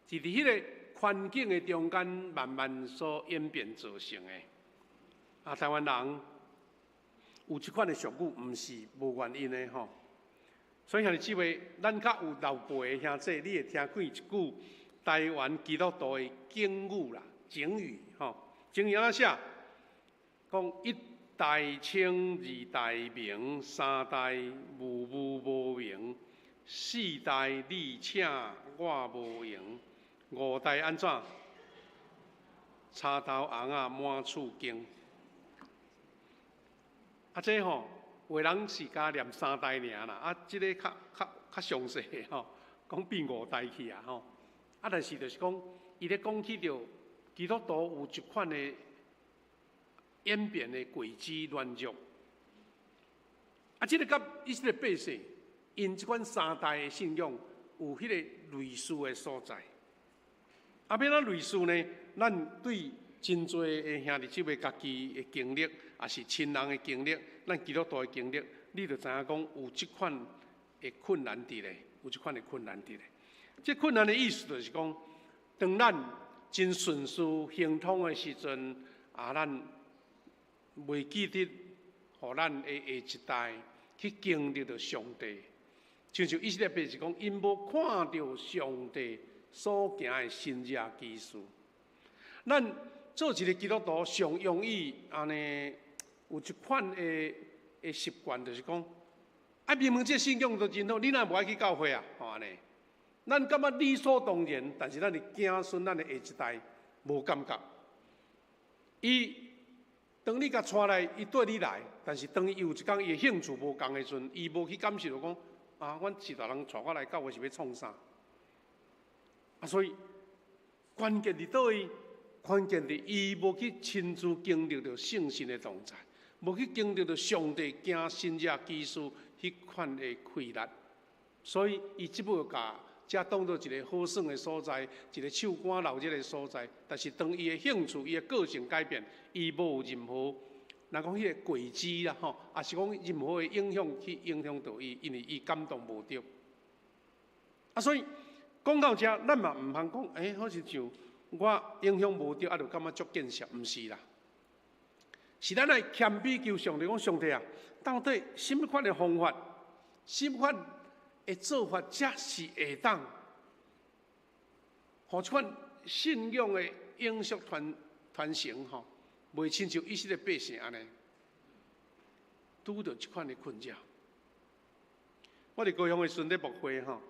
是佇彼个環境的中間慢慢所演變造成的。啊，台灣人有這款的俗語，毋是無原因的吼。所以兄弟姊妹，咱較有老輩的兄弟，你會聽過一句台灣基督徒的警語啦、警語吼。警語按怎寫？講一代清，二代明，三代無無無明，四代你請我無閒，五代按怎？柴頭尪仔滿厝間。啊，這吼，有的人是共念三代爾啦，啊，這个較較較詳細吼，講變五代去啊吼。啊，但是就是講，伊咧講起著基督徒有一款的演變的軌跡軟弱。啊，這个佮以色列百姓，𪜶這款三代的信仰有彼个類似的所在。啊，欲按怎類似呢？咱對真濟的兄弟姊妹家己的經歷，抑是親人的經歷，咱基督徒的經歷，你就知影講有這款的困難佇咧，有這款的困難佇咧。這困難的意思就是講，當咱真順遂亨通的時陣，啊，咱袂記得，予咱的下一代去經歷著上帝。親像以色列百姓講，𪜶無看著上帝所行的神蹟奇事。咱做一个基督徒，上容易按呢有一款的的習慣，就是講，啊，明明這信仰都真好，你哪無愛去教會啊？吼按呢，咱感覺理所當然，但是咱的子孫、咱的下一代無感覺。伊當你共帶來，伊綴你來，但是當伊有一工伊的興趣無仝的時陣，伊無去感受著講，啊，阮序大人帶我來教會是欲創啥？啊，所以關鍵佇佗位？關鍵佇伊無去親自經歷著聖神的同在，無去經歷著上帝行神蹟奇事彼款的氣力，所以伊只不過共這當做一个好耍的所在，一个手肝鬧熱的所在。但是當伊的興趣、伊的個性改變，伊無任何若講彼個果子啦吼，抑是講任何的影響去影響著伊，因為伊感動無著。啊，所以講到遮，咱嘛毋通講，好似像我影響無著，啊，就感覺足見識，毋是啦。是咱愛謙卑求上帝講，上帝啊，到底啥物款的方法，啥物款的做法才是會當，予這款信仰的永續傳傳承吼，袂親像以色列百姓按呢，拄著這款的困擾。我佇高雄的時陣咧牧會吼，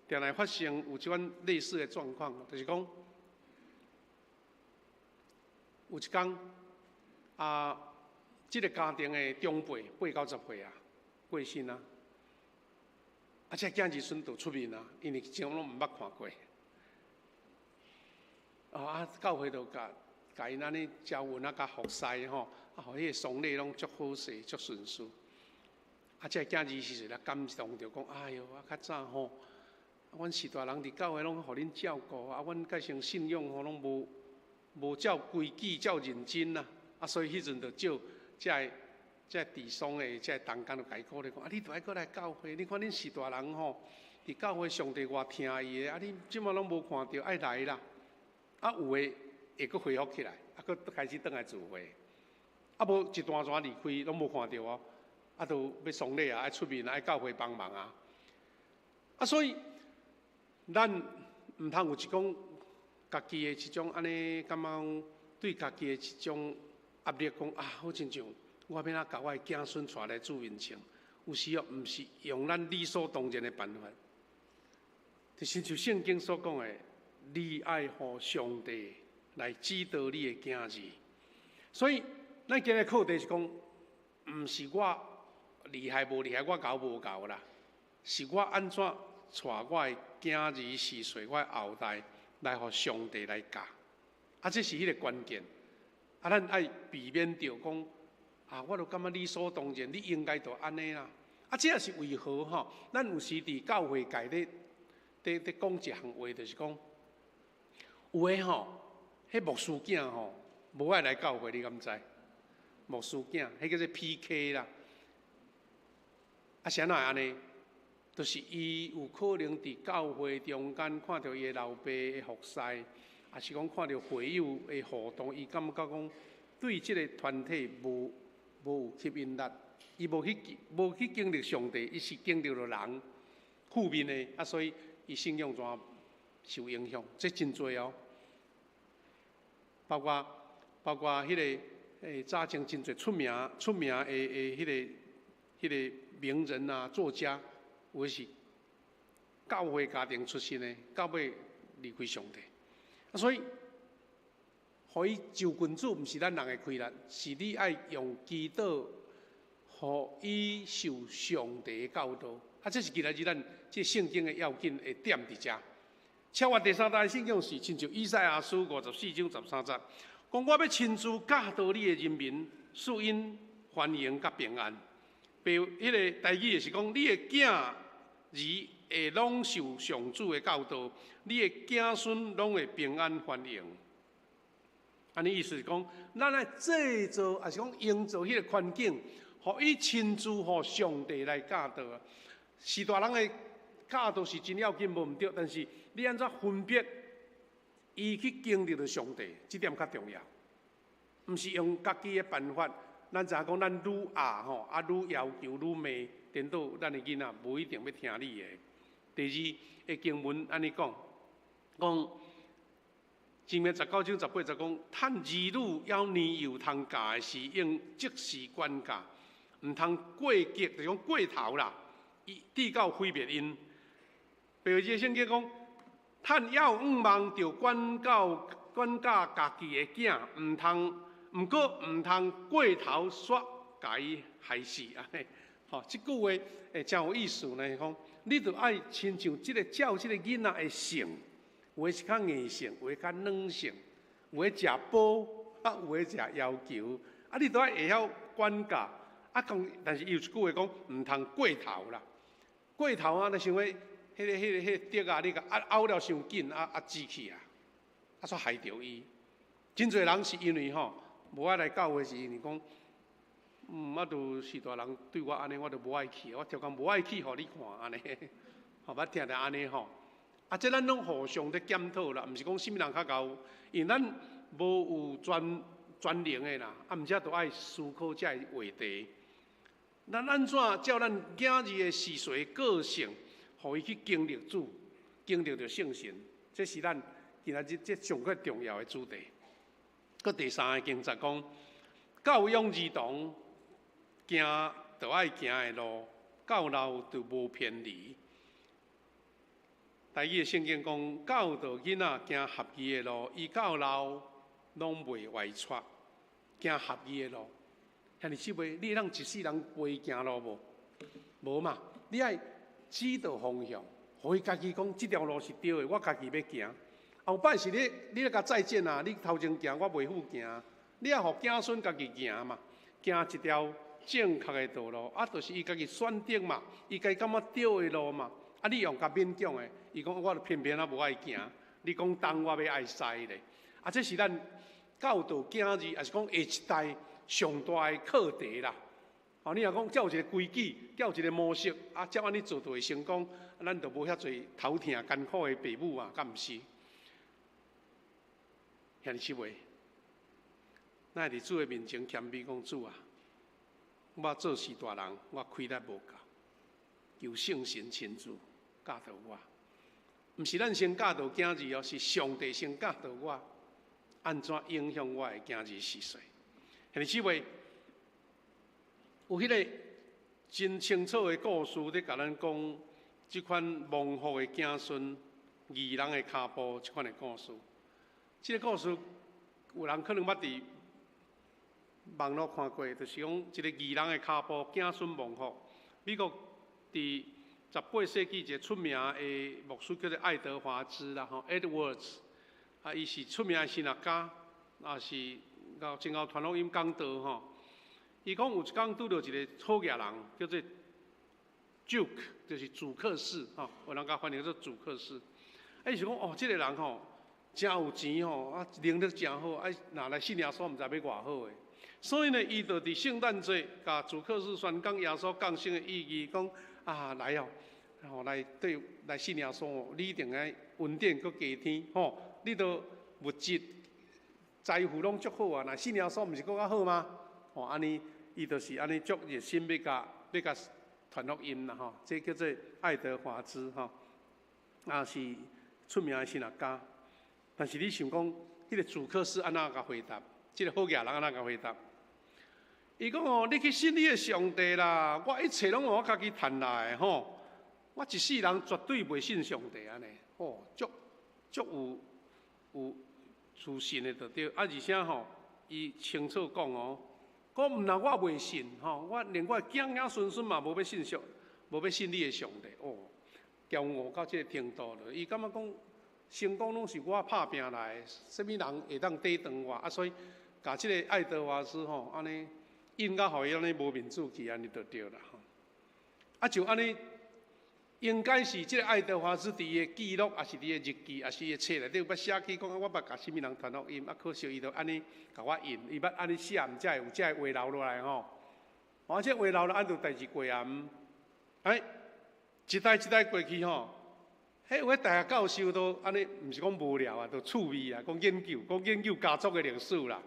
定來發生有這款類似的狀況，就是講有一工啊，這個家庭的長輩八九十歲啊，過身啊，啊，這囝兒孫就出面啊，因為以前攏毋捌看過。哦啊，教會就共共𪜶按呢招魂啊，共服侍吼，啊，予彼個喪禮攏足好勢、足順遂。啊，這個囝兒時陣也感動著講，哎喲，啊，較早吼，阮序大人佇教會攏予恁照顧，啊，阮改成信仰吼攏無無照規矩、照認真啊，啊，所以彼陣就借這个這個治喪的這個同工就共伊鼓勵講，啊，你著愛閣來教會，你看恁序大人吼，佇教會上帝偌疼伊的，啊，你這馬攏無看著，愛來啦。啊，有的會閣恢復起來，啊，閣開始轉來聚會，啊，無一段段離開，攏無看著哦，啊，都欲喪禮啊，愛出面啊，愛教會幫忙啊，啊，所以咱毋通有一種家己的這種按呢，感覺講對家己的這種壓力，講啊，好親像我欲按怎共我的子孫帶來主面前，有時哦，毋是用咱理所當然的辦法，就親像聖經所講的。你愛予上帝來指導你的囝兒，所以咱今日課題是講，毋是我厲害無厲害，我𠢕無𠢕啦，是我按怎帶我的囝兒、子孫、我的後代來予上帝來教，啊，這是彼個關鍵。啊，咱愛避免著講，啊，我都感覺理所當然，你應該就按呢啦。啊，這也是為何吼，咱有時佇教會界咧，咧咧講一項話，就是講。有的吼，彼牧師囝吼，無愛來教會，你敢知？牧師囝，彼叫做 PK 啦。啊，是按怎會按呢？就是伊有可能佇教會中間看著伊的老爸的服侍，抑是講看著會友的互動，伊感覺講對這个團體無無有吸引力，伊無去無去經歷上帝，伊是經歷著人負面的，啊，所以伊信仰怎受影響，這真濟哦。包括包括彼个早前真濟出名出名的的彼个彼个名人啊，作家，有的是教會家庭出身的，到尾離開上帝。啊，所以，予伊就近主，毋是咱人的氣力，是你愛用祈禱，予伊受上帝的教導。啊，這是今仔日咱這聖經的要緊的點佇遮。超越第三代信仰是親像以賽亞書54章13節，講我欲親自教導你的人民，賜𪜶繁榮佮平安。白彼个台語就是講，你的囝兒會攏受上主的教導，你的子孫攏會平安繁榮。按呢意思是講，咱愛製造，抑是講營造彼个環境，予伊親自予上帝來教導。序大人的教導是真要緊，無毋對，但是你按怎分別伊去經歷著上帝，這點較重要。毋是用家己的辦法，咱知影講，咱愈壓吼，啊愈要求愈罵，顛倒咱的囡仔無一定欲聽你的。第二个經文按呢講，講箴言19章18節講，趁兒女猶年幼通教的時，應即時管教，毋通過激，就是講過頭啦，伊直到毀滅𪜶。白話字聖經講，趁猶有向望，著管教管教家己的囝，毋通，毋過毋通過頭煞共伊害死按呢。吼，這句話會誠有意思呢。講你著愛親像這个照這个囡仔的性，有的是較硬性，有的較軟性，有的食飽，啊有的食要求，啊你著愛會曉管教。啊講，但是伊有一句話講，毋通過頭啦，過頭啊，你想欲。彼个、彼个、彼个竹啊，你共壓拗了傷緊，啊啊支起啊，啊煞害著伊。真濟人是因為吼，無愛來教會，是因為講，啊，就是大人對我按呢，我就無愛去，我逐工無愛去，予你看按呢，吼，捌聽著按呢吼。啊，這咱攏互相咧檢討啦，毋是講啥物人較𠢕，因為咱無有專專能的啦，啊，毋才都愛思考這个話題。咱按怎照咱囝兒的時勢個性，予伊去經歷主，經歷著聖神，這是咱今仔日這上較重要的主題。閣第三個經節講，教養兒童，行著愛行的路，到老就無偏離。台語的聖經講，教導囡仔行合宜的路，伊到老攏袂歪趖。行合宜的路，兄弟姊妹，你會當一世人陪行路無？無嘛？你愛指導方向，予伊家己講，這條路是對的，我家己欲行。後擺是你，你咧共再見啊！你頭前行，我袂赴行。你愛予子孫家己行嘛，行一條正確的道路，啊，就是伊家己選擇嘛，伊家己感覺對的路嘛。啊，你用共勉強的，伊講我偏偏仔無愛行。你講東，我欲愛西咧。啊，這是咱教導囝兒，抑是講下一代上大的課題啦。哦，你若講照有一個規矩，照有一個模式，啊，照按呢做就會成功，咱就無遐濟頭疼艱苦的爸母啊，敢毋是？兄弟姊妹，咱會佇主的面前謙卑講，主啊，我做序大人，我氣力無夠，求聖神親自教導我。毋是咱先教導囝兒哦，是上帝先教導我，按怎影響我的囝兒是誰？兄弟姊妹，有彼個真清楚的故事，咧共咱講這款蒙福的子孫，義人的跤步，這款的故事。這个故事有人可能捌佇網路看過，就是講一个義人的跤步，子孫蒙福。美國佇18世紀一个出名的牧師叫做愛德華茲啦，吼，Edwards，啊，伊是出名的神學家，也是真𠢕傳福音講道吼。伊講有一工拄著一個好額人，叫做 Duke，就是主克士，吼，有人共翻譯做主克士。啊，伊想講哦，這个人吼，誠有錢吼，啊，能力誠好，啊，若來信耶穌，毋知欲偌好的。所以呢，伊就佇聖誕節，共主克士宣講耶穌降生的意義，講啊，來哦，吼，來對來信耶穌哦，你一定愛恩典閣加添吼，你都物質財富攏足好啊，若信耶穌毋是閣較好嗎？吼，按呢，伊就是按呢足熱心欲共欲共傳福音啦吼，這叫做愛德華茲吼，也是出名的神學家。但是你想講，彼個主克士按怎共回答？這个好額人按怎共回答？伊講哦，你去信你的上帝啦，我一切攏我家己趁來的吼，我一世人絕對袂信上帝按呢，吼，足足有有自信的就對。啊，而且吼，伊清楚講哦，講毋但我袂信吼，我連我的囝囝孫孫嘛無欲信上，無欲信你的上帝哦，驕傲到這个程度了。伊感覺講成功攏是我拍拚來的，啥物人會當抵擋我啊？所以，共這个愛德華茲吼，按呢應甲予伊按呢無面子去，按呢就對啦吼。啊，就按呢，應該是這个愛德華茲佇伊的記錄，抑是佇伊的日記，抑是伊的冊內底有捌寫起講，我捌共啥物人傳福音，啊，可惜伊就按呢共我印，伊捌按呢寫，毋才會有這个話留落來吼。啊，這个話留落，按就代誌過啊。哎，一代一代過去吼。彼有的大學教授都按呢，毋是講無聊啊，都趣味啊，講研究，講研究家族的歷史啦。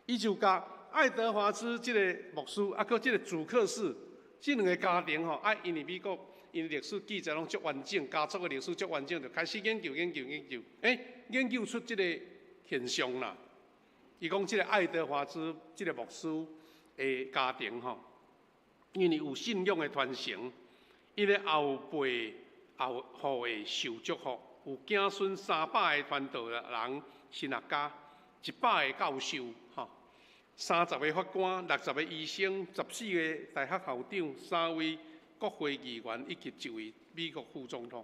伊就共愛德華茲這个牧師，啊，閣這个主克士，這兩个家庭吼，啊，因為美國𪜶歷史記載攏足完整，家族的歷史足完整，就開始研究研究研究，欸，研究出這个現象啦。伊講這个愛德華茲這个牧師的家庭吼，因為有信仰的傳承，伊的後輩後後會受祝福，有子孫300個傳道人、神學家，100個教授，吼，30個法官、60個醫生、14個大學校長、三位國會議員以及一位美國副總統。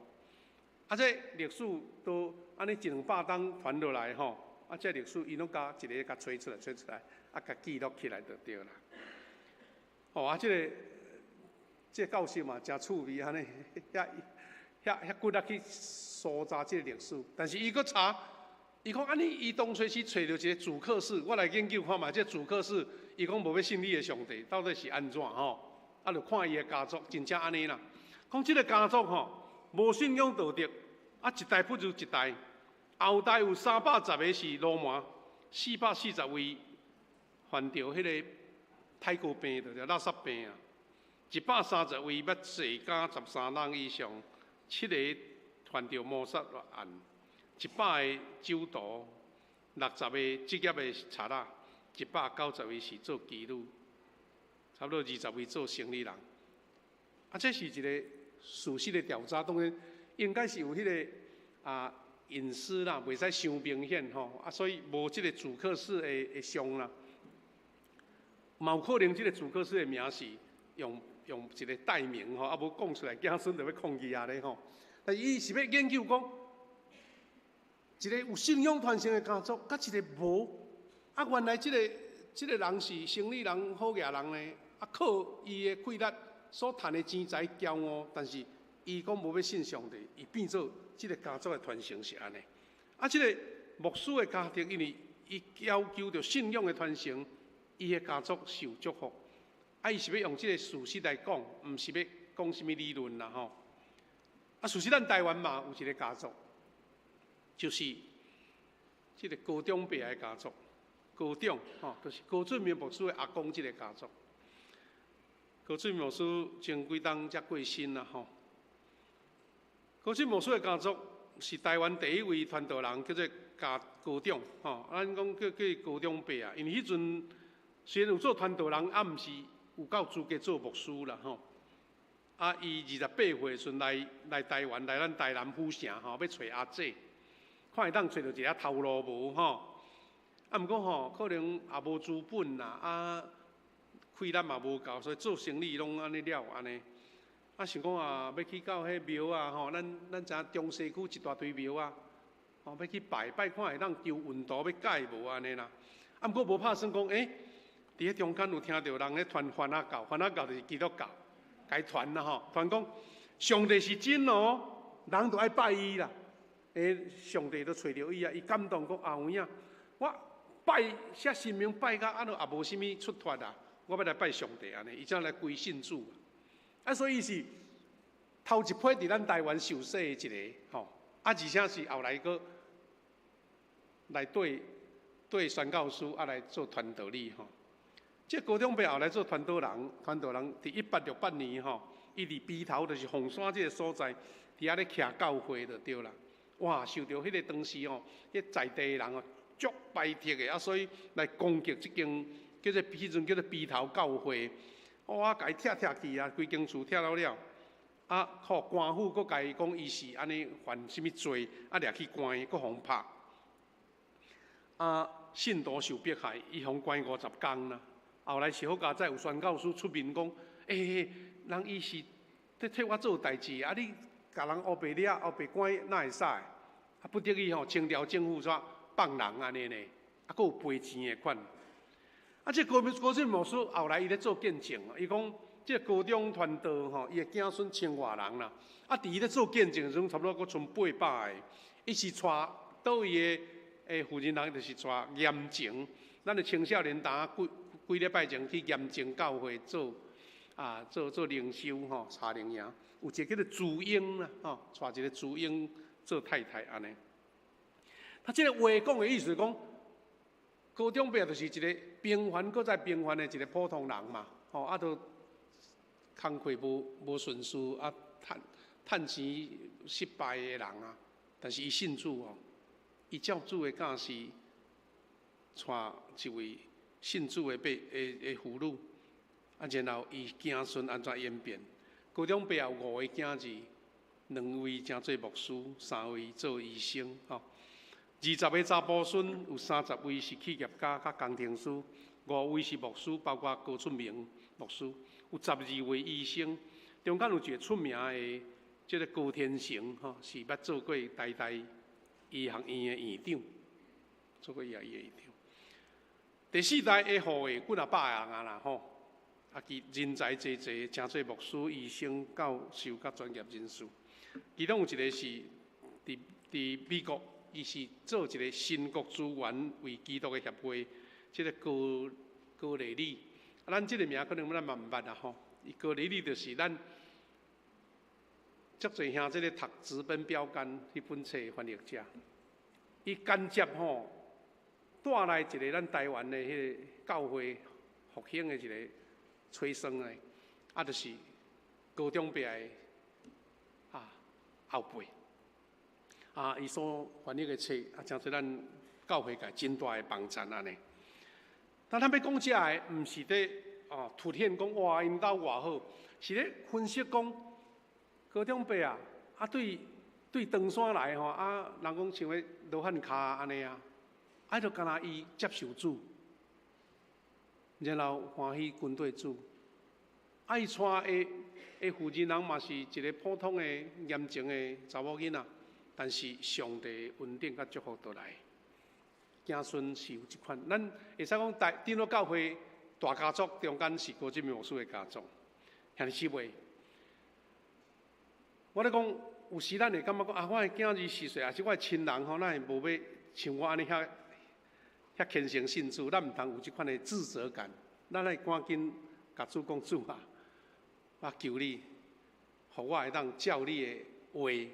啊，這歷史都按呢一兩百冬傳落來吼，啊，這歷史伊攏共一个共揣出來，揣出來，啊，共記錄起來就對啦。哦，啊，這个教授嘛，誠趣味按呢，遐遐遐骨力去搜查這个歷史，但是伊閣查，伊講按呢，伊當初是揣著一个主克士，我來研究看覓，這个主克士，伊講無欲信你的上帝，到底是按怎吼？啊，就看伊的家族，真正按呢啦。講這个家族吼，無信仰道德，啊，一代不如一代。後代有310个是流氓，440位犯著彼个太高病，就是垃圾病啊。130位捌坐監13冬以上，七个犯著謀殺案，100个酒徒，60个職業的賊仔，190位是做妓女，差不多20位做生理人。啊，這是一个事實的調查，當然應該是有彼个隱私啦，袂使傷明顯吼，啊，所以無這个主客室的像啦。嘛有可能這个主客室的名是用一个代名吼，啊無講出來，子孫就欲抗議啊咧吼。但伊是欲研究講，一个有信仰傳承的家族，佮一个無，啊，原來這个人是生理人、好額人呢，啊，靠伊的氣力所趁的錢財驕傲，但是伊講無欲信上帝，伊變做這个家族的傳承是按呢。啊，這个牧師的家庭，因為伊要求著信仰的傳承，伊的家族受祝福。啊，伊是欲用這个事實來講，毋是欲講啥物理論啦吼。啊，事實咱台灣嘛有一个家族，就是這个高中伯的家族，高中吼，就是高俊明牧師的阿公這个家族。高俊明牧師前幾冬才過身啦吼。高俊牧師的家族是台灣第一位傳道人，叫做家高中吼。咱講叫高中伯啊，因為彼陣雖然有做傳道人，啊，毋是有夠資格做牧師啦吼。啊，伊28歲時陣來台灣，來咱台南府城吼，欲揣阿姐，看會當揣著一个頭路無吼。啊，毋過吼，可能也無資本啦，啊，氣力嘛無夠，所以做生意攏按呢了按呢。啊，想講啊，欲去到彼廟啊吼，咱知影中西區一大堆廟啊，吼，欲去拜拜看會當求運途欲改無按呢啦。啊，毋過無拍算講，欸，佇彼中間有聽著人咧傳番仔教，番仔教就是基督教，共伊傳啦吼，傳講上帝是真哦，人就愛拜伊啦。欸，上帝都揣著伊啊，伊感動講啊有影，我拜遐神明拜甲按怎也無啥物出脫啊，我欲來拜上帝按呢，伊才來歸信主。啊，所以伊是頭一批佇咱台灣受洗的一个吼，啊，而且是後來閣來對宣教師啊來做傳道理吼。這高中伯後來做傳道人，傳道人佇1868年吼，伊佇埤頭就是鳳山這个所在，佇遐咧徛教會就對啦。哇，受著彼个當時吼，彼在地的人哦，足排斥的啊，所以來攻擊這間叫做彼陣叫做埤頭教會。哇，共伊拆拆去啊，規間厝拆了了，啊，靠官府閣共伊講伊是按呢犯啥物罪，啊，掠去關，閣予拍。啊，信徒受迫害，伊予關50工啦。後來是好佳哉有宣教師出面講，欸，人伊是咧替我做代誌，啊，你共人烏白掠，烏白關，哪會使？啊，不得已吼，清朝政府煞放人按呢呢，啊，閣有賠錢的款。啊，這高高俊牧師後來伊咧做見證，伊講這高中傳道吼，伊的子孫千外人啦。啊，佇伊咧做見證的時陣，差不多閣賰800个。伊是帶佗位的的負責人，就是帶鹽埕。咱的青少年當幾幾禮拜前去鹽埕教會做做靈修吼，夏令營，有一个叫做朱英啦，吼，帶一个朱英做太太按呢。他這个話講的意思講，高中伯就是一个平凡閣再平凡的一个普通人嘛，吼，啊，都工課無順遂，啊，趁錢失敗的人啊，但是伊信主哦，伊照主的教示，娶一位信主的婦女，啊，然後伊子孫按怎演變？高中伯有五个囝兒，兩位成做牧師，三位做醫生，吼。20个查埔孫，有30位是企業家佮工程師，五位是牧師，包括高出明牧師，有12位醫生。中間有一个出名的，這个高天成，吼，是捌做過台大醫學院的院長，做過醫學院的院長。第四代的後裔幾若百个人啊啦，吼，啊，其人才濟濟，成做牧師、醫生、教授、佮專業人士。其中有一个是佇美國。伊是做一个新國資源為基督的協會，這个高高麗里。啊，咱這个名可能咱嘛毋捌啦吼。伊高麗里就是咱足濟兄這个讀直奔標杆彼本冊翻譯者，伊間接吼帶來一个咱台灣的彼個教會復興的一个催生的，啊，就是高長伯的啊後輩。啊，伊所翻譯的冊啊，誠濟咱教會界真大的幫贊按呢。但咱欲講這个，毋是佇哦凸顯講哇，𪜶兜偌好，是咧分析講高長伯啊，啊對對唐山來吼，啊人講像彼羅漢跤按呢啊，啊就敢若伊接受主，然後歡喜跟綴主，啊伊娶的的婦人人嘛是一个普通的嚴情的查某囡仔，但是上帝恩典佮祝福倒來。子孫是有這款，咱會使講大長老教會大家族中間是高志明牧師的家族，兄弟姊妹，我咧講，有時咱會感覺講啊，我的囝兒是誰，還是我的親人吼，哪會無欲像我按呢遐遐虔誠信主，咱毋通有這款的自責感，咱愛趕緊共主講，主啊，我求你，予我會當照你的話，予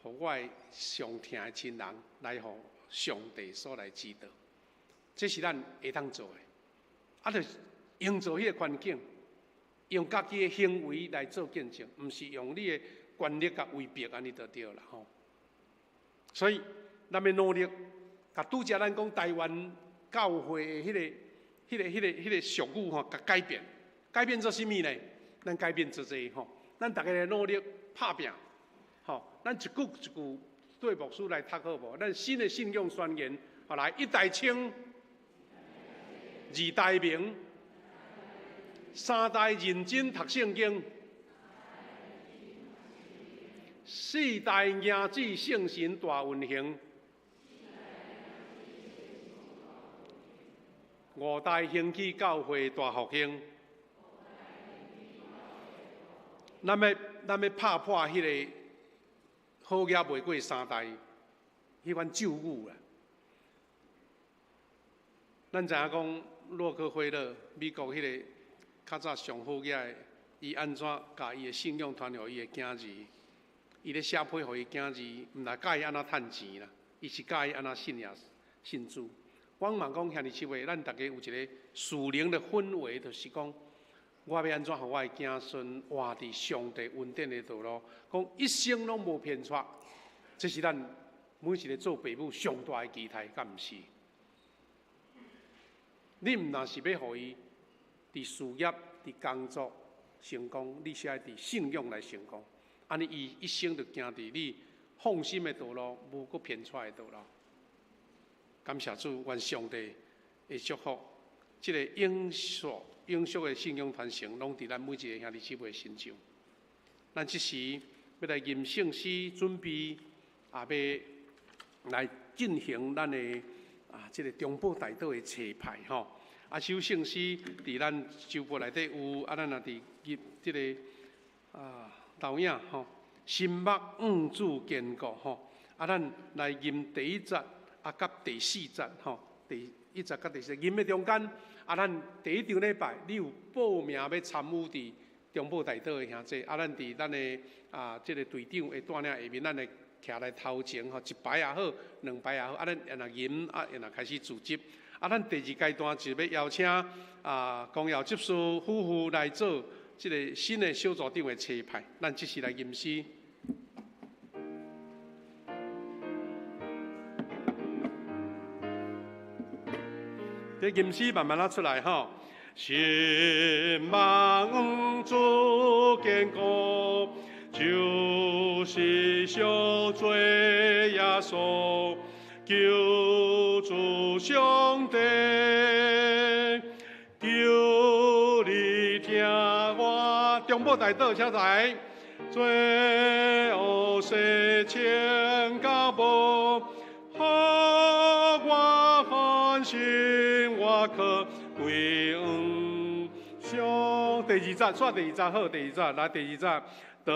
我的上疼的親人來予上帝所來指導，這是咱會當做的。啊，就營造彼个環境，用家己的行為來做見證，毋是用你的權力共威逼按呢就對啦吼。所以，咱欲努力，共拄才咱講台灣教會的彼个、彼个、彼个、彼个俗語吼，共改變，改變做啥物呢？咱改變做這吼，咱逐家來努力拍拚，吼，咱一句一句。對牧師來讀好無？咱新的信仰宣言，好來，一代清，二代明，三代認真讀聖經，四代行指聖神大運行，五代興起教會大復興。咱欲拍破彼个好額袂過三代，彼款咒語啦。咱知影講洛克菲勒，美國彼个較早上好額的，伊按怎共伊的信仰傳予伊的囝兒？伊咧寫批予伊囝兒，毋但教伊按怎趁錢啦，伊是教伊按怎信耶信主。我嘛講兄弟姊妹，咱逐家有一个屬靈的氛圍，就是講我欲按怎予我的子孫活佇上帝恩典的道路，講一生攏無偏差，這是咱每一个做爸母上大的期待，敢毋是？你毋但是欲予伊佇事業、佇工作成功，你是愛佇信仰來成功。按呢，伊一生就行佇你放心的道路，無閣偏差的道路。感謝主，願上帝的祝福，這个永續、永續的信仰傳承，攏佇咱每一个兄弟姊妹身上。咱這時欲來吟聖詩，準備也欲來進行咱的啊，這个中保代禱的齊派吼。啊，首聖詩佇咱周報內底有，啊，咱若佇入這个啊投影吼，心目向主堅固吼。啊，咱來吟第一節啊，佮第四節吼，第一節佮第四節吟的中間，啊，咱第一場禮拜你有報名欲參與佇中保代禱的兄弟，啊，咱佇咱的啊這个隊長的帶領下面，咱會徛來頭前吼，一排也好，兩排也好，啊，咱然後吟啊，然後開始組織。啊，咱第二階段就欲邀請啊，公耀執事夫婦來做這个新的小組長的齊派，咱這時來吟詩。這吟詩慢慢仔出來吼。心目向主堅固，就是小做耶穌，求主上帝，求你聽我中保代禱，請來。罪惡洗清甲無，予我歡心，我可歸向上。第二節，煞第二節好，第二節來第二節。當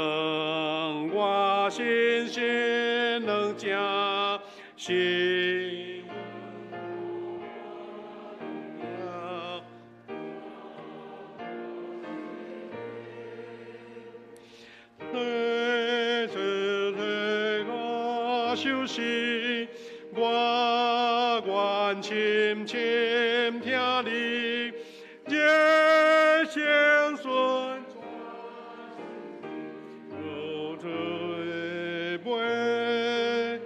我信心能正實，守时，我愿深深听你热声顺如水尾。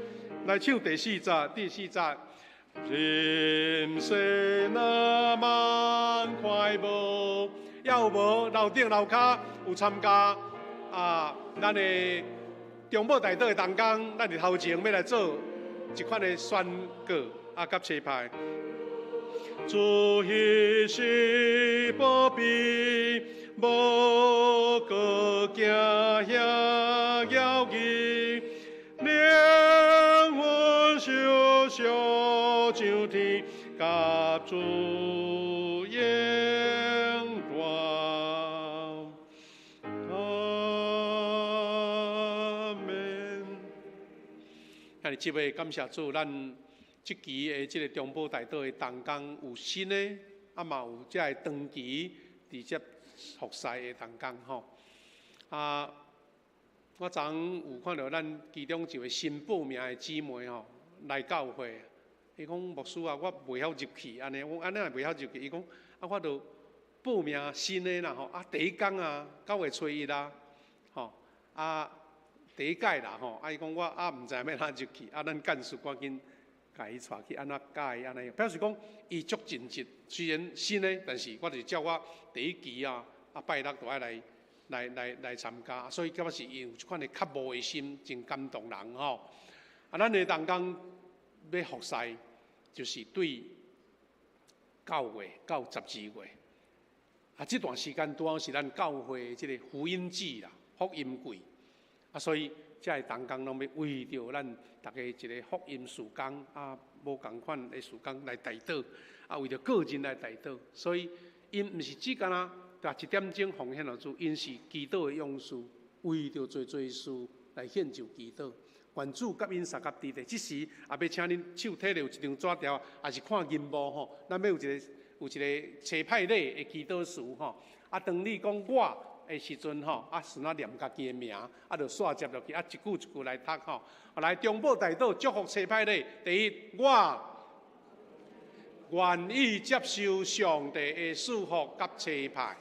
来唱第四节，第四节。人生若万快无，犹有无楼顶楼跤有参加啊？咱的中保代祷的同工，咱伫头前欲来做一款的宣告啊，佮差派。主彼是保庇，无阁惊遐犹豫，灵魂受伤上天，佮主永住。阿门。兄弟姊妹，感谢主，咱這期的這个中保代禱的同工有新的，啊嘛有這个長期佇這服侍的同工吼。啊，我昨昏有看著咱其中一位新報名的姊妹吼來教會，伊講牧師啊，我袂曉入去按呢，我講按呢會袂曉入去？伊講啊，我著報名新的啦吼，啊第一工啊，9月初1啊，吼啊第一屆啦吼，啊伊講我啊毋知欲按怎入去，啊咱幹事趕緊共伊帶去按怎教伊按呢，表示講伊足盡職，雖然新的，但是我就照我第一期啊，啊拜六都愛來來來來參加，所以感覺是伊有這款的渴慕的心，真感動人吼。啊，咱的同工欲服侍，就是對9月到12月，啊，這段時間拄好是咱教會這个福音季啦，福音季，啊，所以這个同工攏欲為著咱逐家一个福音事工啊，無仝款的事工來代禱，啊，為著個人來代禱，所以𪜶毋是只干焦共一點鐘奉獻予主，𪜶是祈禱的勇士，為著濟濟事來獻上祈禱。願主佮𪜶相佮佇咧，這時也欲請恁手提著有一張紙條，抑是看銀幕吼，咱欲有一个有一个差派禮的祈禱詞吼。啊，當你講我的時陣吼，啊，順仔念家己的名，啊，就煞接落去，啊，一句一句來讀吼。來，中保代禱祝福差派禮，第一，我願意接受上帝的賜福佮差派，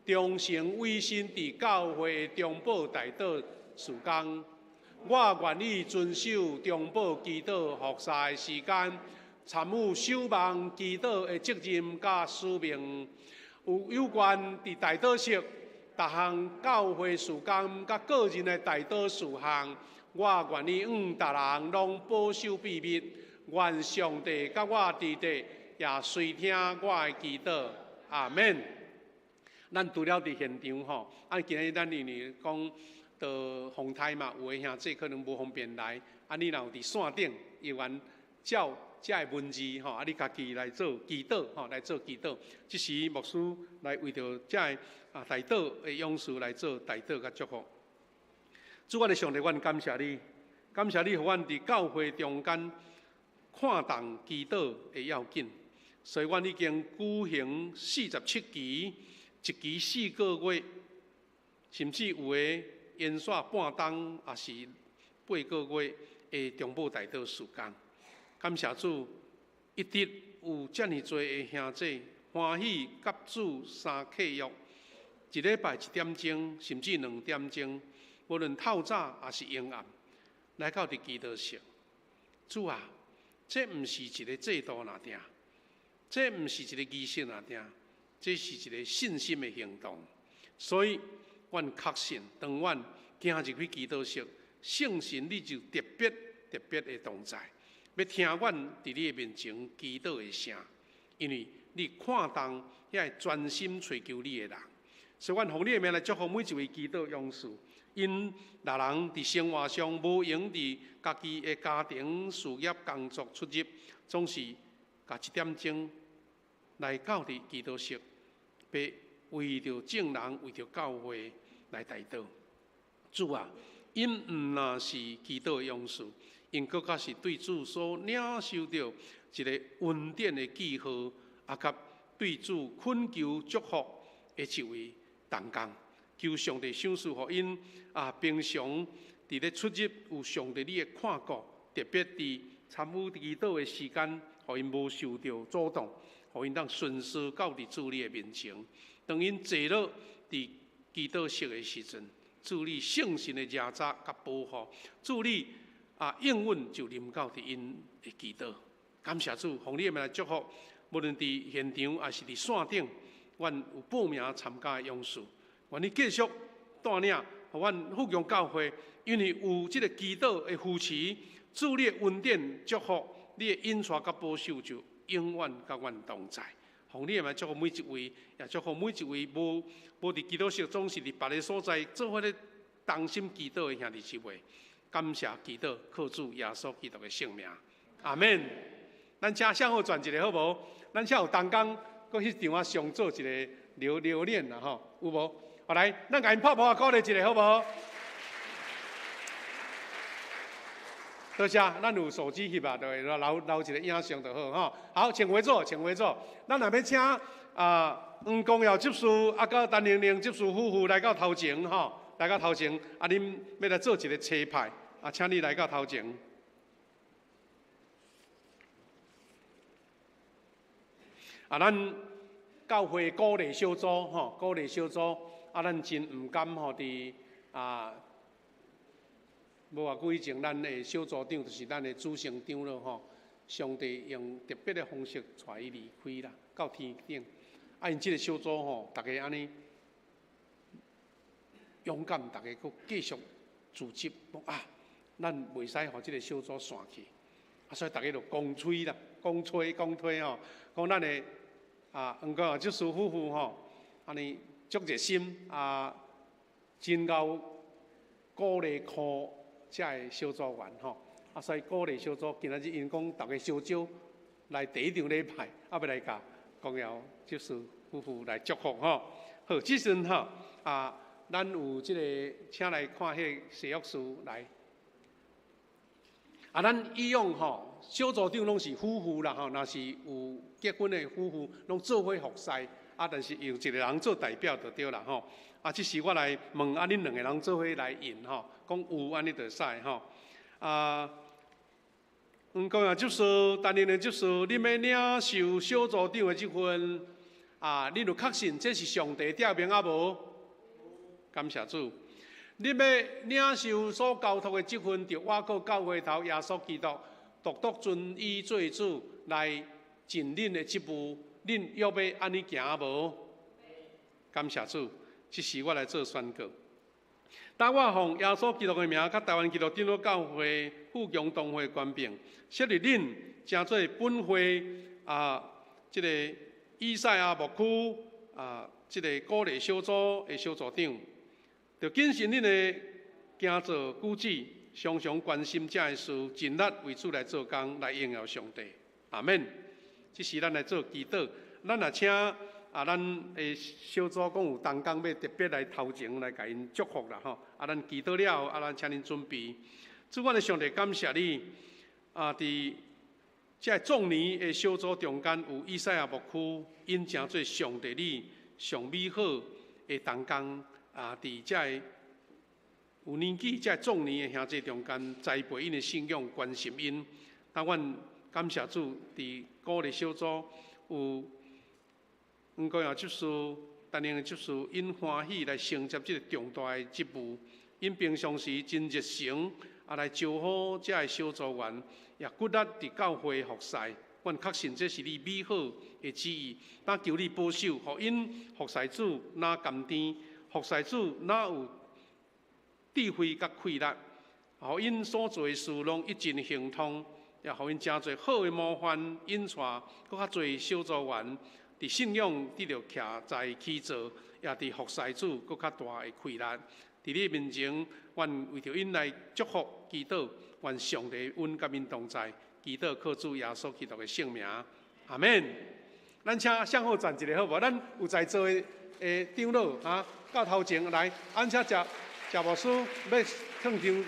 忠誠委身佇教會的中保代禱事工。我願意遵守中保祈禱服侍的時間，參與守望祈禱的責任佮使命。有有關佇代禱室逐項教會事工佮個人的代禱事項，我願意向逐人攏保守秘密。願上帝佮我佇咧，也垂聽我的祈禱。阿門。咱除了佇現場吼，啊，今日咱因為講著風颱嘛，有的兄弟可能無方便來，啊，你若有佇線頂，會願照這个文字吼，啊，你家己來做祈禱吼，來做祈禱。這時牧師來為著這个啊代禱的勇士來做代禱佮祝福。主，阮的上帝，阮感謝你，感謝你予阮佇教會中間看重祈禱的要緊，所以阮已經舉行47期，一期4個月，甚至有的延續半冬，抑是8個月的中保代禱事工。感謝主，一直有遮爾濟的兄弟歡喜佮主三契約，一禮拜一點鐘，甚至2點鐘，無論透早抑是昏暗，來到佇祈禱室。主啊，這毋是一个制度爾爾，這毋是一个儀式爾爾，這是一个信心的行動。所以，阮確信，當阮行入去祈禱室，聖神你就特別特別的同在，欲聽阮佇你的面前祈禱的聲，因為你看重遐个專心揣求你的人。所以，阮奉你的名來祝福每一位祈禱勇士，𪜶若人佇生活上無閒佇家己的家庭、事業、工作出入，總是共一點鐘來到佇祈禱室，欲為著眾人、為著教會來代禱。主啊，𪜶毋若是祈禱的勇士，𪜶閣較是對主所領受著一个恩典的記號，啊，佮對主懇求祝福的一位同工。求上帝賞賜予𪜶啊，平常佇咧出入有上帝你的看顧，特別佇參與祈禱的時間，予𪜶無受著阻擋，予𪜶當順遂到佇主你的面前。當𪜶坐落佇祈禱室的時陣，主你聖神的遮罩佮保護，主你啊應允就臨到佇𪜶的祈禱。感謝主，奉你的名來祝福，無論佇現場抑是佇線頂，阮有報名參加的勇士，願你繼續帶領，予阮富強教會，因為有這个祈禱的扶持，主你的恩典祝福，你的引帶佮保守就永遠佮阮同在。奉你的名祝福每一位，也祝福每一位無無佇祈禱室，總是佇別个所在做伙咧同心祈禱的兄弟姊妹。感謝祈禱，靠主耶穌基督的聖名，阿們。咱請向後轉一下好無？咱請有同工，閣彼張仔相做一个留留念啦吼，有無？好來，咱共𪜶拍噗仔鼓勵一下好無？多謝，咱有手機翕啊，就會留留一个影像就好吼。好，請回座，請回座。咱若欲請啊黃光耀執事啊，佮陳玲玲執事夫婦來到頭前吼，來到頭前，啊，恁欲來做一个車牌，啊，請你來到頭前。啊，咱教會鼓勵小組吼，鼓勵小組，啊，咱真毋甘吼，佇啊。無偌久以前，咱的小組長就是咱的主成長老吼，上帝用特別的方式帶伊離開啦，到天頂。啊，𪜶這个小組吼，逐家按呢勇敢，逐家閣繼續組織，講啊，咱袂使予這个小組散去。啊，所以逐家就公吹啦，公吹公推吼，講咱的啊，黃光耀執事夫婦吼，按呢足熱心啊，真𠢕鼓勵箍遮个小組員吼，啊，所以鼓勵小組今仔日𪜶講逐家相招來第一場禮拜，啊，欲來共光耀執事夫婦來祝福吼。好，這時陣吼啊，咱有這个請來看彼個誓約書來。啊，咱以往吼小組長攏是夫婦啦吼，若是有結婚的夫婦，攏做伙服侍，啊，但是用一個人做代表就對啦吼。啊，這時我來問啊，恁兩个人做伙來印吼，講有按呢就會使吼。啊，黃光耀執事，陳玲玲執事，恁欲領受小組長的這份啊，恁有確信這是上帝點名啊無？感謝主。恁欲領受所交託的這份，著倚靠教會頭耶穌基督，獨獨尊伊做主來盡恁的職務，恁約欲按呢行無？感謝主。這時我來做宣告。當我奉耶穌基督的名，佮台灣基督長老教會富強堂會權柄，設立恁成做本會啊，這个以賽亞牧區啊，這个鼓勵小組的小組長，著謹慎恁的行做舉止，常常關心這个事，盡力為主來做工，來榮耀上帝。阿們。這時咱來做祈禱，咱若請。啊，咱的小組講有同工欲特別來頭前來共𪜶祝福啦吼。啊，咱祈禱了後，啊，咱請恁準備。主，阮的上帝感謝你。啊，佇這个壯年的小組中間，有以賽亞牧區，𪜶成做上帝你上美好的同工。啊，佇這个有年紀這个壯年的兄弟中間，栽培𪜶的信仰，關心𪜶。當阮感謝主，佇鼓勵小組有黃光耀執事、陳玲玲執事，𪜶歡喜來承接這个重大的職務。𪜶平常時真熱誠，啊來招呼這个小組員，也骨力佇教會服侍。阮確信這是你美好的旨意。但求你保守，予𪜶服侍主若甘甜，服侍主若有智慧佮氣力，予𪜶所做的事攏一盡亨通，也予𪜶成做好的模範，引帶閣較濟小組員。佇信仰得著徛在起座，也佇服侍主閣較大的氣力。佇你面前，阮為著𪜶來祝福祈禱，願上帝恩佮𪜶同在。祈禱靠主耶穌基督的聖名，阿們。咱請向後轉一下好無？咱有在座的的長老哈，到頭前來，按請謝謝牧師欲囥張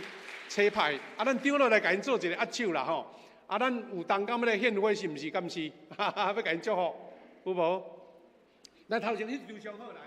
車牌，啊，咱長老來共𪜶做一个握手啦吼。啊，咱有同工欲來獻花是毋是？敢是？哈哈，欲共𪜶祝福。有無？來頭前彼張相好來來。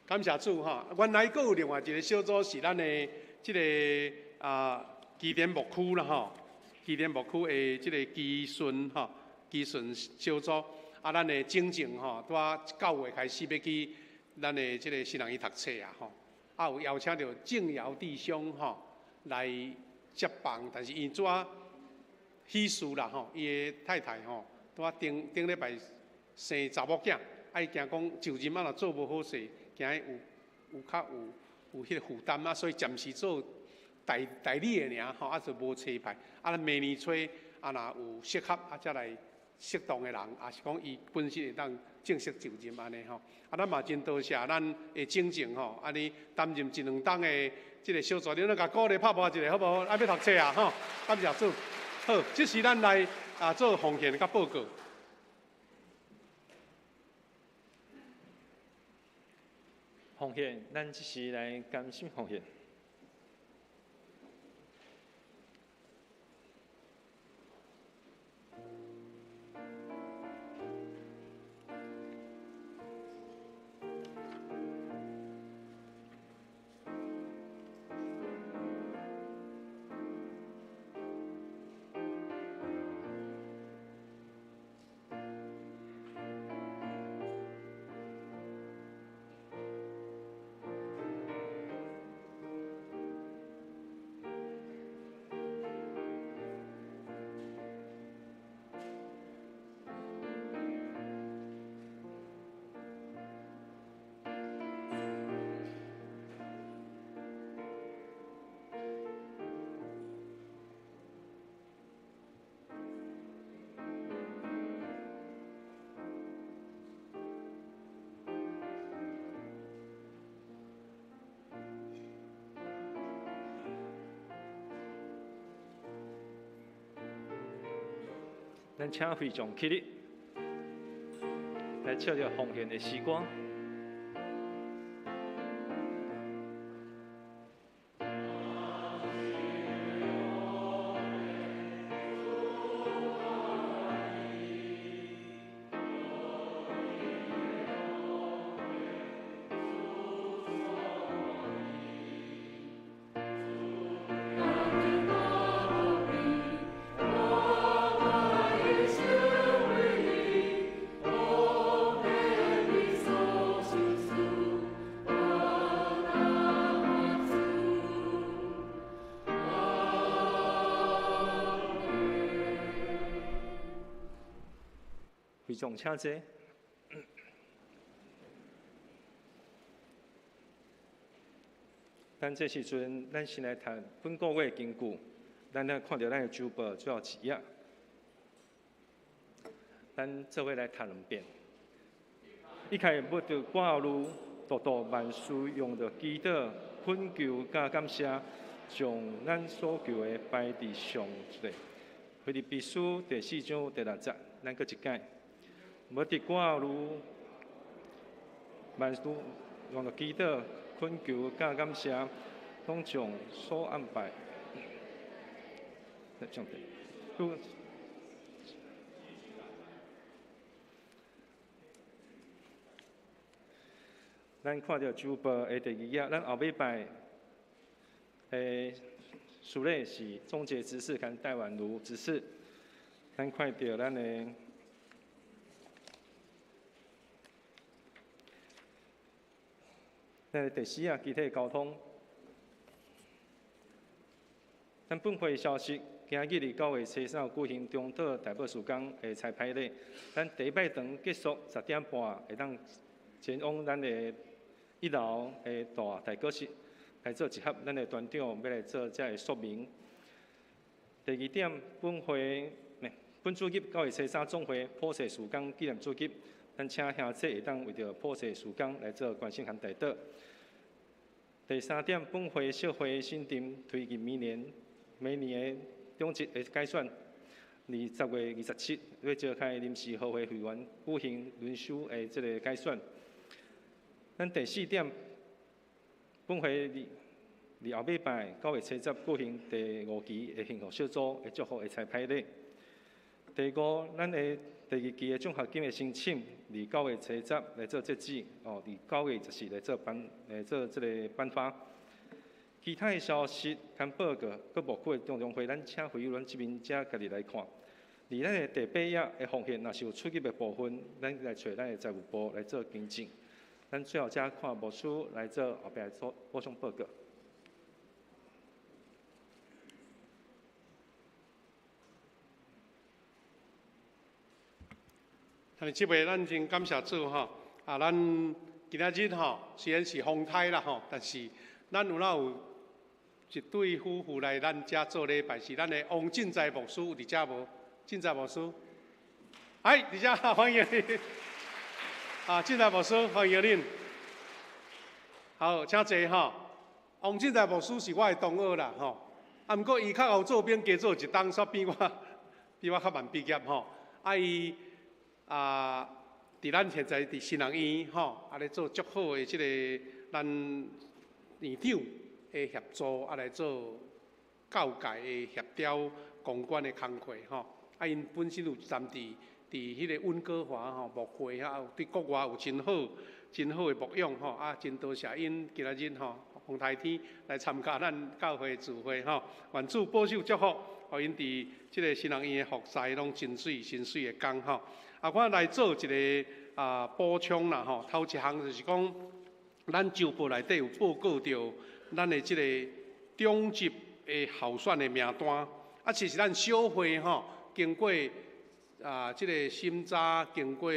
感謝主吼，原來閣有另外一個小組是咱的這个基甸牧區啦吼，基甸牧區的這个基順吼，基順小組啊，咱的整正吼，拄仔9月開始欲去咱的這个新人院讀冊啊吼，啊有邀請著正堯弟兄吼來接棒，但是𪜶拄仔喜事啦吼，伊的太太吼拄仔頂頂禮拜生查某囝，啊伊驚講就任啊若做無好勢，驚伊有較有彼个負擔啊，所以暫時做代代理的爾吼，啊就無差派。啊，咱明年初啊若有適合啊，才來適當的人，抑是講伊本身會當正式就任按呢吼。啊，咱嘛真多謝咱的整正吼，按呢擔任一兩冬的這个小組，恁攏共鼓勵拍噗一下好無好？愛欲讀冊啊吼，感謝主。好，這是咱來做奉獻佮報告。奉獻，咱這時來甘心奉獻。咱請會眾起立，來唱著奉獻的詩歌。會眾請坐。咱這時陣，咱先來讀本個月根據，咱來看著咱的週報最後一頁。咱做伙來讀兩遍。一開欲得掛慮，獨獨萬事用著祈禱、懇求佮感謝，將咱所求的擺佇上帝。腓立比書第四章第六節，咱閣一擺。無得掛慮，萬事用著祈禱、懇求佮感謝，攏將所按排。上帝，咱看著週報的第二頁，咱後尾擺的序列是總結執事佮戴婉如執事。咱看著咱的。咱第四啊，肢體交通。咱本會消息，今日佇9月初三舉行中島代禱事工的彩排禮。咱第一擺堂結束10點半，會當前往咱的一樓的大代禱室來做集合。咱的團長欲來做這个說明。第二點，本會本主日9月初三總會普世事工紀念主日。咱請兄弟會當為著普世事工來做關心和代禱。第三點，本會社會新店推進明年每年的長執的改選，20月27欲召開臨時合會會員舉行輪修的這个改選。咱第四點，本會佇後禮拜9月初十舉行第五期的幸福小組的祝福的彩排禮。第五，咱的第二期的獎學金的申請，佇9月初10來做截止，哦，佇9月24來做頒來做這個頒發。其他的消息兼報告，閣牧區的中常會，咱請會友咱這邊遮家己來看。佇咱的第八頁的奉獻，若是有出入的部分，咱來揣咱的財務部來做更正。咱最後才看牧師來做後壁做補充報告。但是這擺咱真感謝主吼，啊，咱今仔日吼雖然是風颱啦吼，但是咱有哪有一對夫婦來咱遮做禮拜，是咱的王進財牧師有佇遮無？進財牧師，哎，佇遮歡迎你。啊，進財牧師歡迎恁。好，請坐吼。王進財牧師是我的同學啦吼，啊，毋過伊較後做兵加做一冬，煞比我較慢畢業吼。啊，伊啊，佇咱現在佇新人院吼，啊咧做足好的這個咱院長的協助，啊來做教界的協調公關的工課吼。啊，𪜶本身有站佇彼個溫哥華吼牧會遐，對國外有真好、真好的牧養吼。啊，真多謝𪜶今仔日吼，風颱天來參加咱教會聚會吼。願主保守祝福，予𪜶佇這個新人院的服侍攏真媠、真媠的工吼。啊，我來做一個啊補充啦吼。頭一項就是講，咱週報內底有報告著咱的這個中級的候選的名單。啊，其實咱小會吼，經過啊這個審查，經過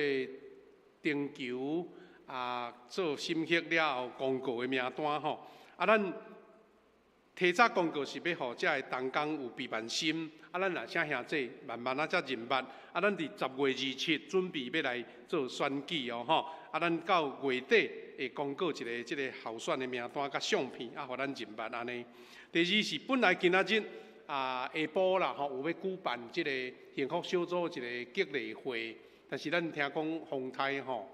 徵求啊做審核了後公告的名單吼。啊，咱提早公告是欲予遮个同工有備辦心，啊，咱若啥兄弟慢慢仔才認捌，啊，咱佇10月27準備欲來做選舉哦吼，啊，咱到月底會公告一个這个候選的名單佮相片，啊，予咱認捌按呢。第二是本來今仔日啊下晡啦吼，有欲舉辦這个幸福小組一个激勵會，但是咱聽講風颱吼，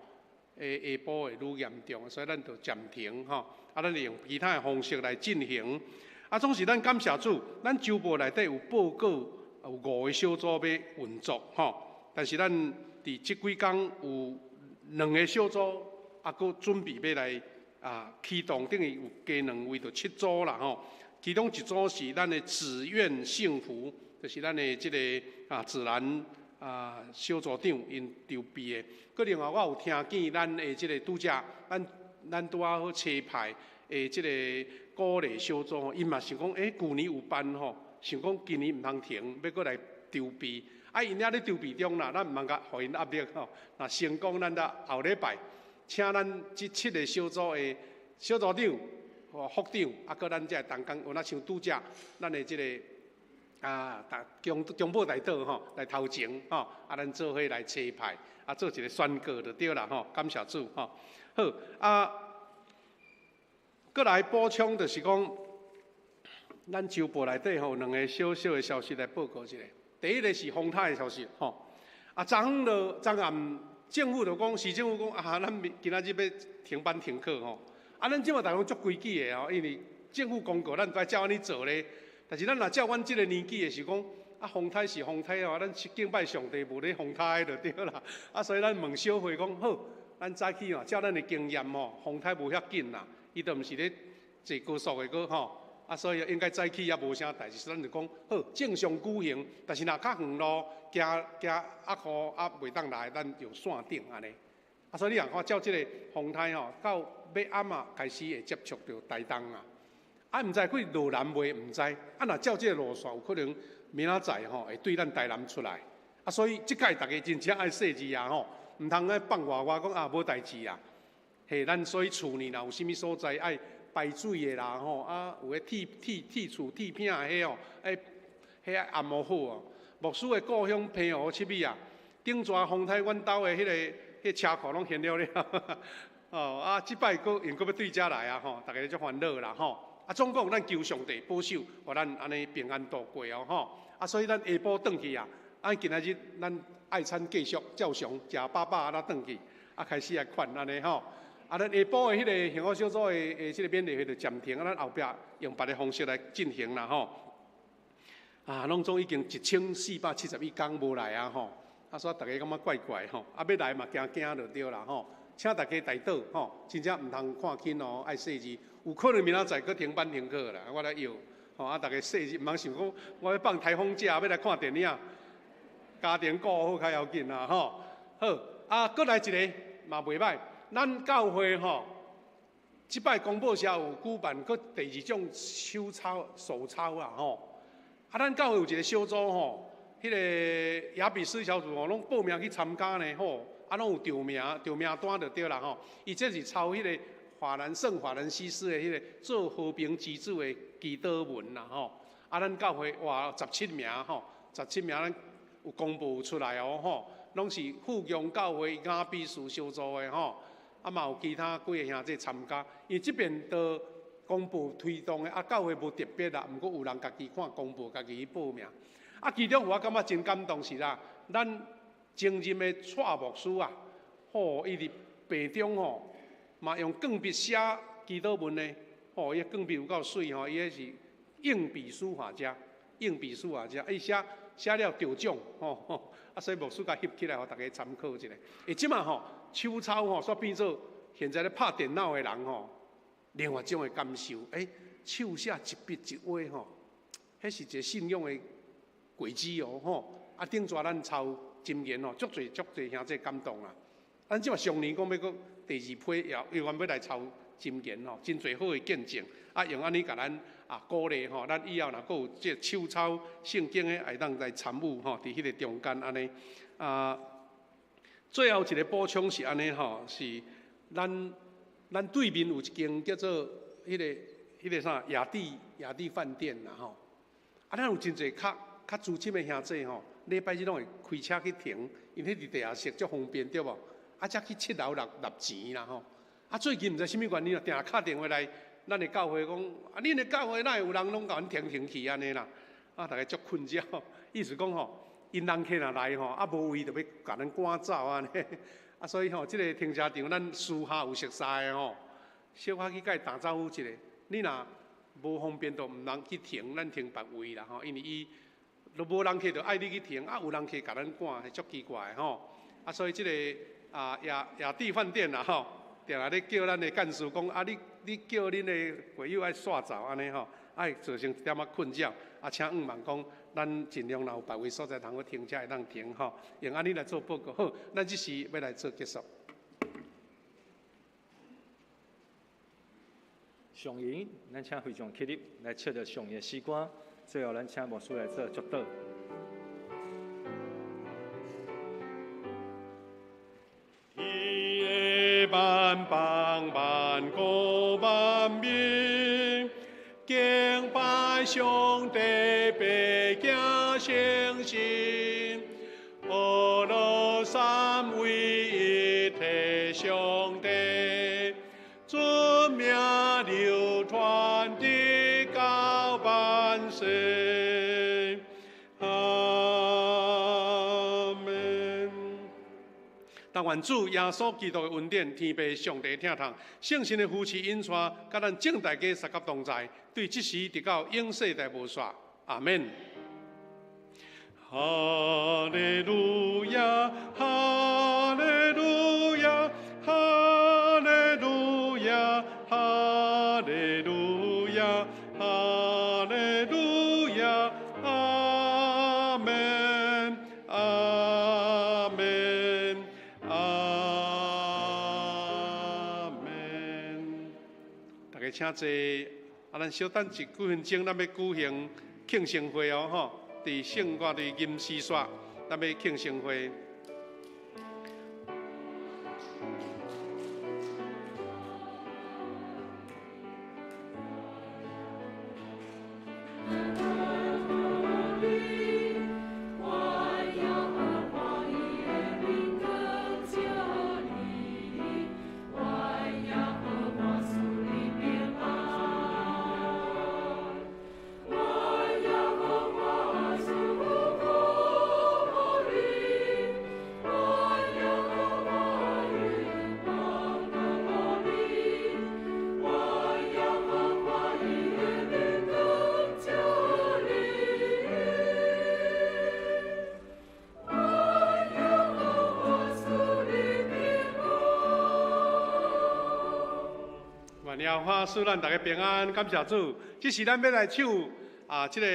下晡會愈嚴重，所以咱就暫停吼，啊，咱會用其他的方式來進行。啊，總是咱感謝主，咱週報內底有報告有5個小組欲運作吼，但是咱佇這幾工有2個小組啊，閣準備欲來啊啟動，等於有加2位就7組啦吼。其中一組是咱的志願幸福，就是咱的這個啊自然啊小組長𪜶籌備的。閣另外我有聽見咱的這個拄才，咱拄仔好車牌的這個鼓勵小組吼，𪜶嘛想講，欸，舊年有辦吼，想講今年毋通停，欲閣來籌備。啊，𪜶遐咧籌備中啦，咱毋通共予𪜶壓力吼。若成功，咱才後禮拜請咱這7個小組的小組長、副長，啊，閣咱這同工，有若像拄才咱的這個啊，中中部大道吼來頭前吼，啊，咱做伙來車牌，啊，做一個宣告就對啦吼，感謝主吼。好啊，閣來補充就是講，咱週報內底吼有2個小小的消息來報告一下。第一個是風颱的消息吼，啊，昨昏就昨暗政府就講，市政府講啊，咱今仔日欲停班停課吼。啊，咱這馬逐家足規矩的吼，因為政府公告，咱著愛照按呢做咧。但是咱若照阮這個年紀的是講，啊，風颱是風颱哦，咱敬拜上帝無咧風颱就對啦。啊，所以咱問小會講好，咱早起哦，照咱的經驗吼，風颱無遐緊啦，伊都毋是咧坐高速的閣吼。啊，所以應該早起也無啥代誌，咱就講好正常舉行。但是若較遠路，驚驚壓雨啊袂當來，咱用線頂按呢。啊，所以你若看照這個風颱吼，到尾暗啊開始會接觸著台東啊。啊，毋知去落南未？毋知。啊，若照這個路線，有可能明仔載吼會對咱台南出來。啊，所以這擺逐家真正愛細緻啊吼，毋通愛放外外講啊無代誌啊。嘿，咱所以厝呢，若有啥物所在愛排水的啦吼，啊有咧鐵鐵鐵厝鐵餅的彼哦，欸，彼愛按摩好哦。牧師的故鄉澎湖七尾啊，頂逝風颱，阮兜的彼個彼車庫攏掀了了。哦，啊，這擺閣又閣欲對遮來啊吼，逐家足煩惱啦吼。啊，總共咱求上帝保守，予咱按呢平安度過哦吼。啊，所以咱下晡轉去啊，啊，今仔日咱愛餐繼續照常食飽飽啊，咱轉去啊，開始來款按呢吼。啊，咱下晡的彼個幸福小組的這個勉勵會就暫停，啊，咱後壁用別的方式來進行啦吼。啊，攏總已經1471工無來啊吼，啊，所以逐家感覺怪怪吼，啊，欲來嘛驚驚就對啦吼，請大家代禱吼，真正毋通看輕哦，愛細緻，有可能明仔載閣停班停課啦，我來約，吼啊，逐家細緻，毋通想講我欲放颱風假，欲來看電影，家庭顧好較要緊啦吼。好，啊，閣來一个嘛袂䆀，咱教會吼，這擺公報社有舉辦閣第二種手抄手抄啊吼。啊，咱教會有一個小組吼，彼个雅比斯小組吼，攏報名去參加呢吼，啊，攏有著名著名單就對啦吼。伊這是抄彼个法蘭聖法蘭西斯的彼个做和平之子的祈禱文啦吼。啊，咱教會哇十七名吼，十七名咱有公布出來哦吼，攏是富強教會雅比斯小組的吼。啊，嘛有其他幾个兄弟參加，伊這邊都公布推動的，啊，教會無特別啦，毋過有人家己看公布，家己去報名。啊，其中有我感覺真感動是啦，咱前任的蔡牧師啊，吼，伊佇病中吼，嘛用鋼筆寫祈禱文呢，吼，伊鋼筆有夠媠吼，伊彼是硬筆書法家，硬筆書法家，伊寫寫了得獎，吼，啊，所以牧師共翕起來，予大家參考一下。欸，這馬吼手抄吼，煞變做現在咧拍電腦的人吼，另外一種的感受，欸，手寫一筆一畫吼，彼是一個信仰的軌跡哦吼。啊，頂逝咱抄箴言吼，足濟足濟兄弟感動啊。咱這馬上年講欲閣第二批也猶原欲來抄箴言吼，真濟好的見證。啊，用按呢共咱啊鼓勵吼，咱以後若閣有這個手抄聖經的，會當來參與吼，佇彼個中間按呢。啊，最後一個補充是按呢吼，是咱。咱對面有一間叫做彼個啥雅地雅地飯店啦吼，啊，咱有真濟較較資深的兄弟吼，禮拜日攏會開車去停，因彼佇地下室足方便對無？啊，才去七樓納納錢啦吼。啊，最近毋知啥物原因啊，定定敲電話來咱的教會講，啊，恁的教會哪會有人攏共阮停停去按呢啦？啊，逐家足困擾，意思講吼，𪜶人客若來吼，啊，無位就欲共咱趕走按呢。啊，所以吼，這个停車場咱私下有熟似的吼，小可去共伊打招呼一下。你若無方便，就毋通去停，咱停別位啦吼，因為伊都無人客，就愛你去停，啊，有人客共咱趕，係足奇怪的吼。啊，所以這个啊雅雅地飯店啦吼，定定咧叫咱的幹事講，啊，你叫恁的會友愛煞走按呢吼，愛造成一點仔困擾。啊，請向望講，咱盡量若有別位所在通好停車會當停吼，用按呢來做報告。好，咱這時欲來做結束。上銀，咱請會眾起立來唱著上銀的詩歌，最後咱請牧師來做祝禱。天萬邦萬國萬民，敬拜上帝，百姓誠心，阿羅三位一體上帝，尊名流傳直到萬世。阿門。但願主耶穌基督的恩典、天父上帝疼痛、聖神的扶持引帶，佮咱眾大家相佮同在，對這時直到永世代無煞。阿門。哈利路亞，哈利路亞，哈利路亞，哈利路亞，哈利路亞，阿門，阿門，阿門。大家請坐。啊，咱小等一幾分鐘，咱欲舉行慶生會哦，吼！佇聖歌佇銀絲煞，咱欲慶生會。和華師，咱大家平安，感謝主。這時咱欲來唱啊，這個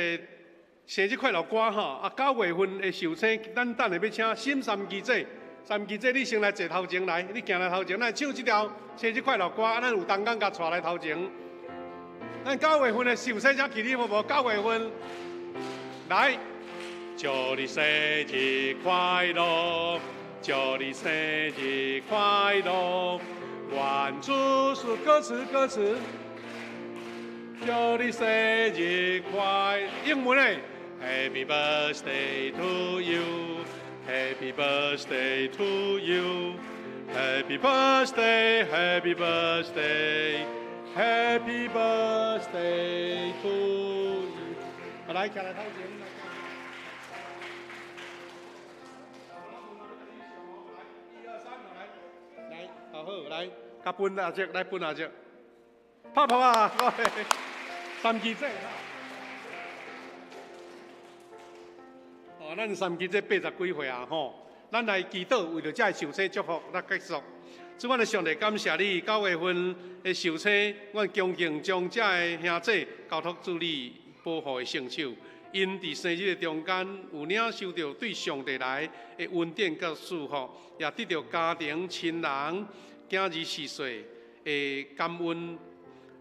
生日快樂歌吼。啊，9月份的壽星，咱等下欲請沈三基姐，三基姐，你先來坐頭前來，你行來頭前，咱來唱這條生日快樂歌。啊，咱有同工共帶來頭前。咱九月份的壽星請起立好無？九月份來，祝你生日快樂，祝你生日快樂。願主是歌詞歌詞，祝你生日快，英文的，Happy birthday to you，Happy birthday to you，Happy birthday，Happy birthday，Happy birthday to you。來，徛來頭前。來，一二三，來，來，好好來。共分阿隻，來分阿隻，拍拍啊！三基姐，哦，咱三基姐80幾歲啊，吼！咱來祈禱，為著這个壽星祝福，來結束。主，阮的上帝，感謝你，9月份的壽星，阮恭敬將這个兄姐交託主你保護的聖手。𪜶佇生日的中間，有領受著對上帝來的恩典佮祝福，也得著家庭親人、囝兒婿孫的感恩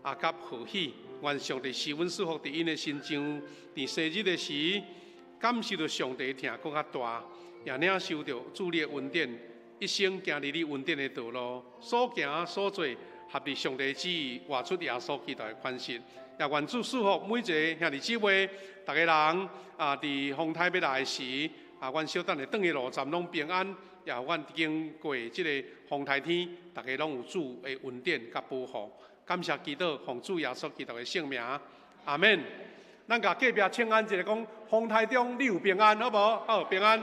啊，佮賀喜。願上帝賜阮賜福佇𪜶的身上，佇生日的時，感受著上帝的疼閣較大，也領受著主你的恩典，一生行佇你恩典的道路，所行所做合佇上帝旨意，活出耶穌基督的款式。也願主賜福每一个兄弟姊妹，逐家人啊，佇風颱欲來的時，啊，阮小等下轉去路站攏平安。也予阮經過這個風颱天，逐家攏有主的恩典佮保護。感謝基督，奉主耶穌基督的聖名，阿們。咱共隔壁請安一下，講風颱中你有平安，好無？好，平安。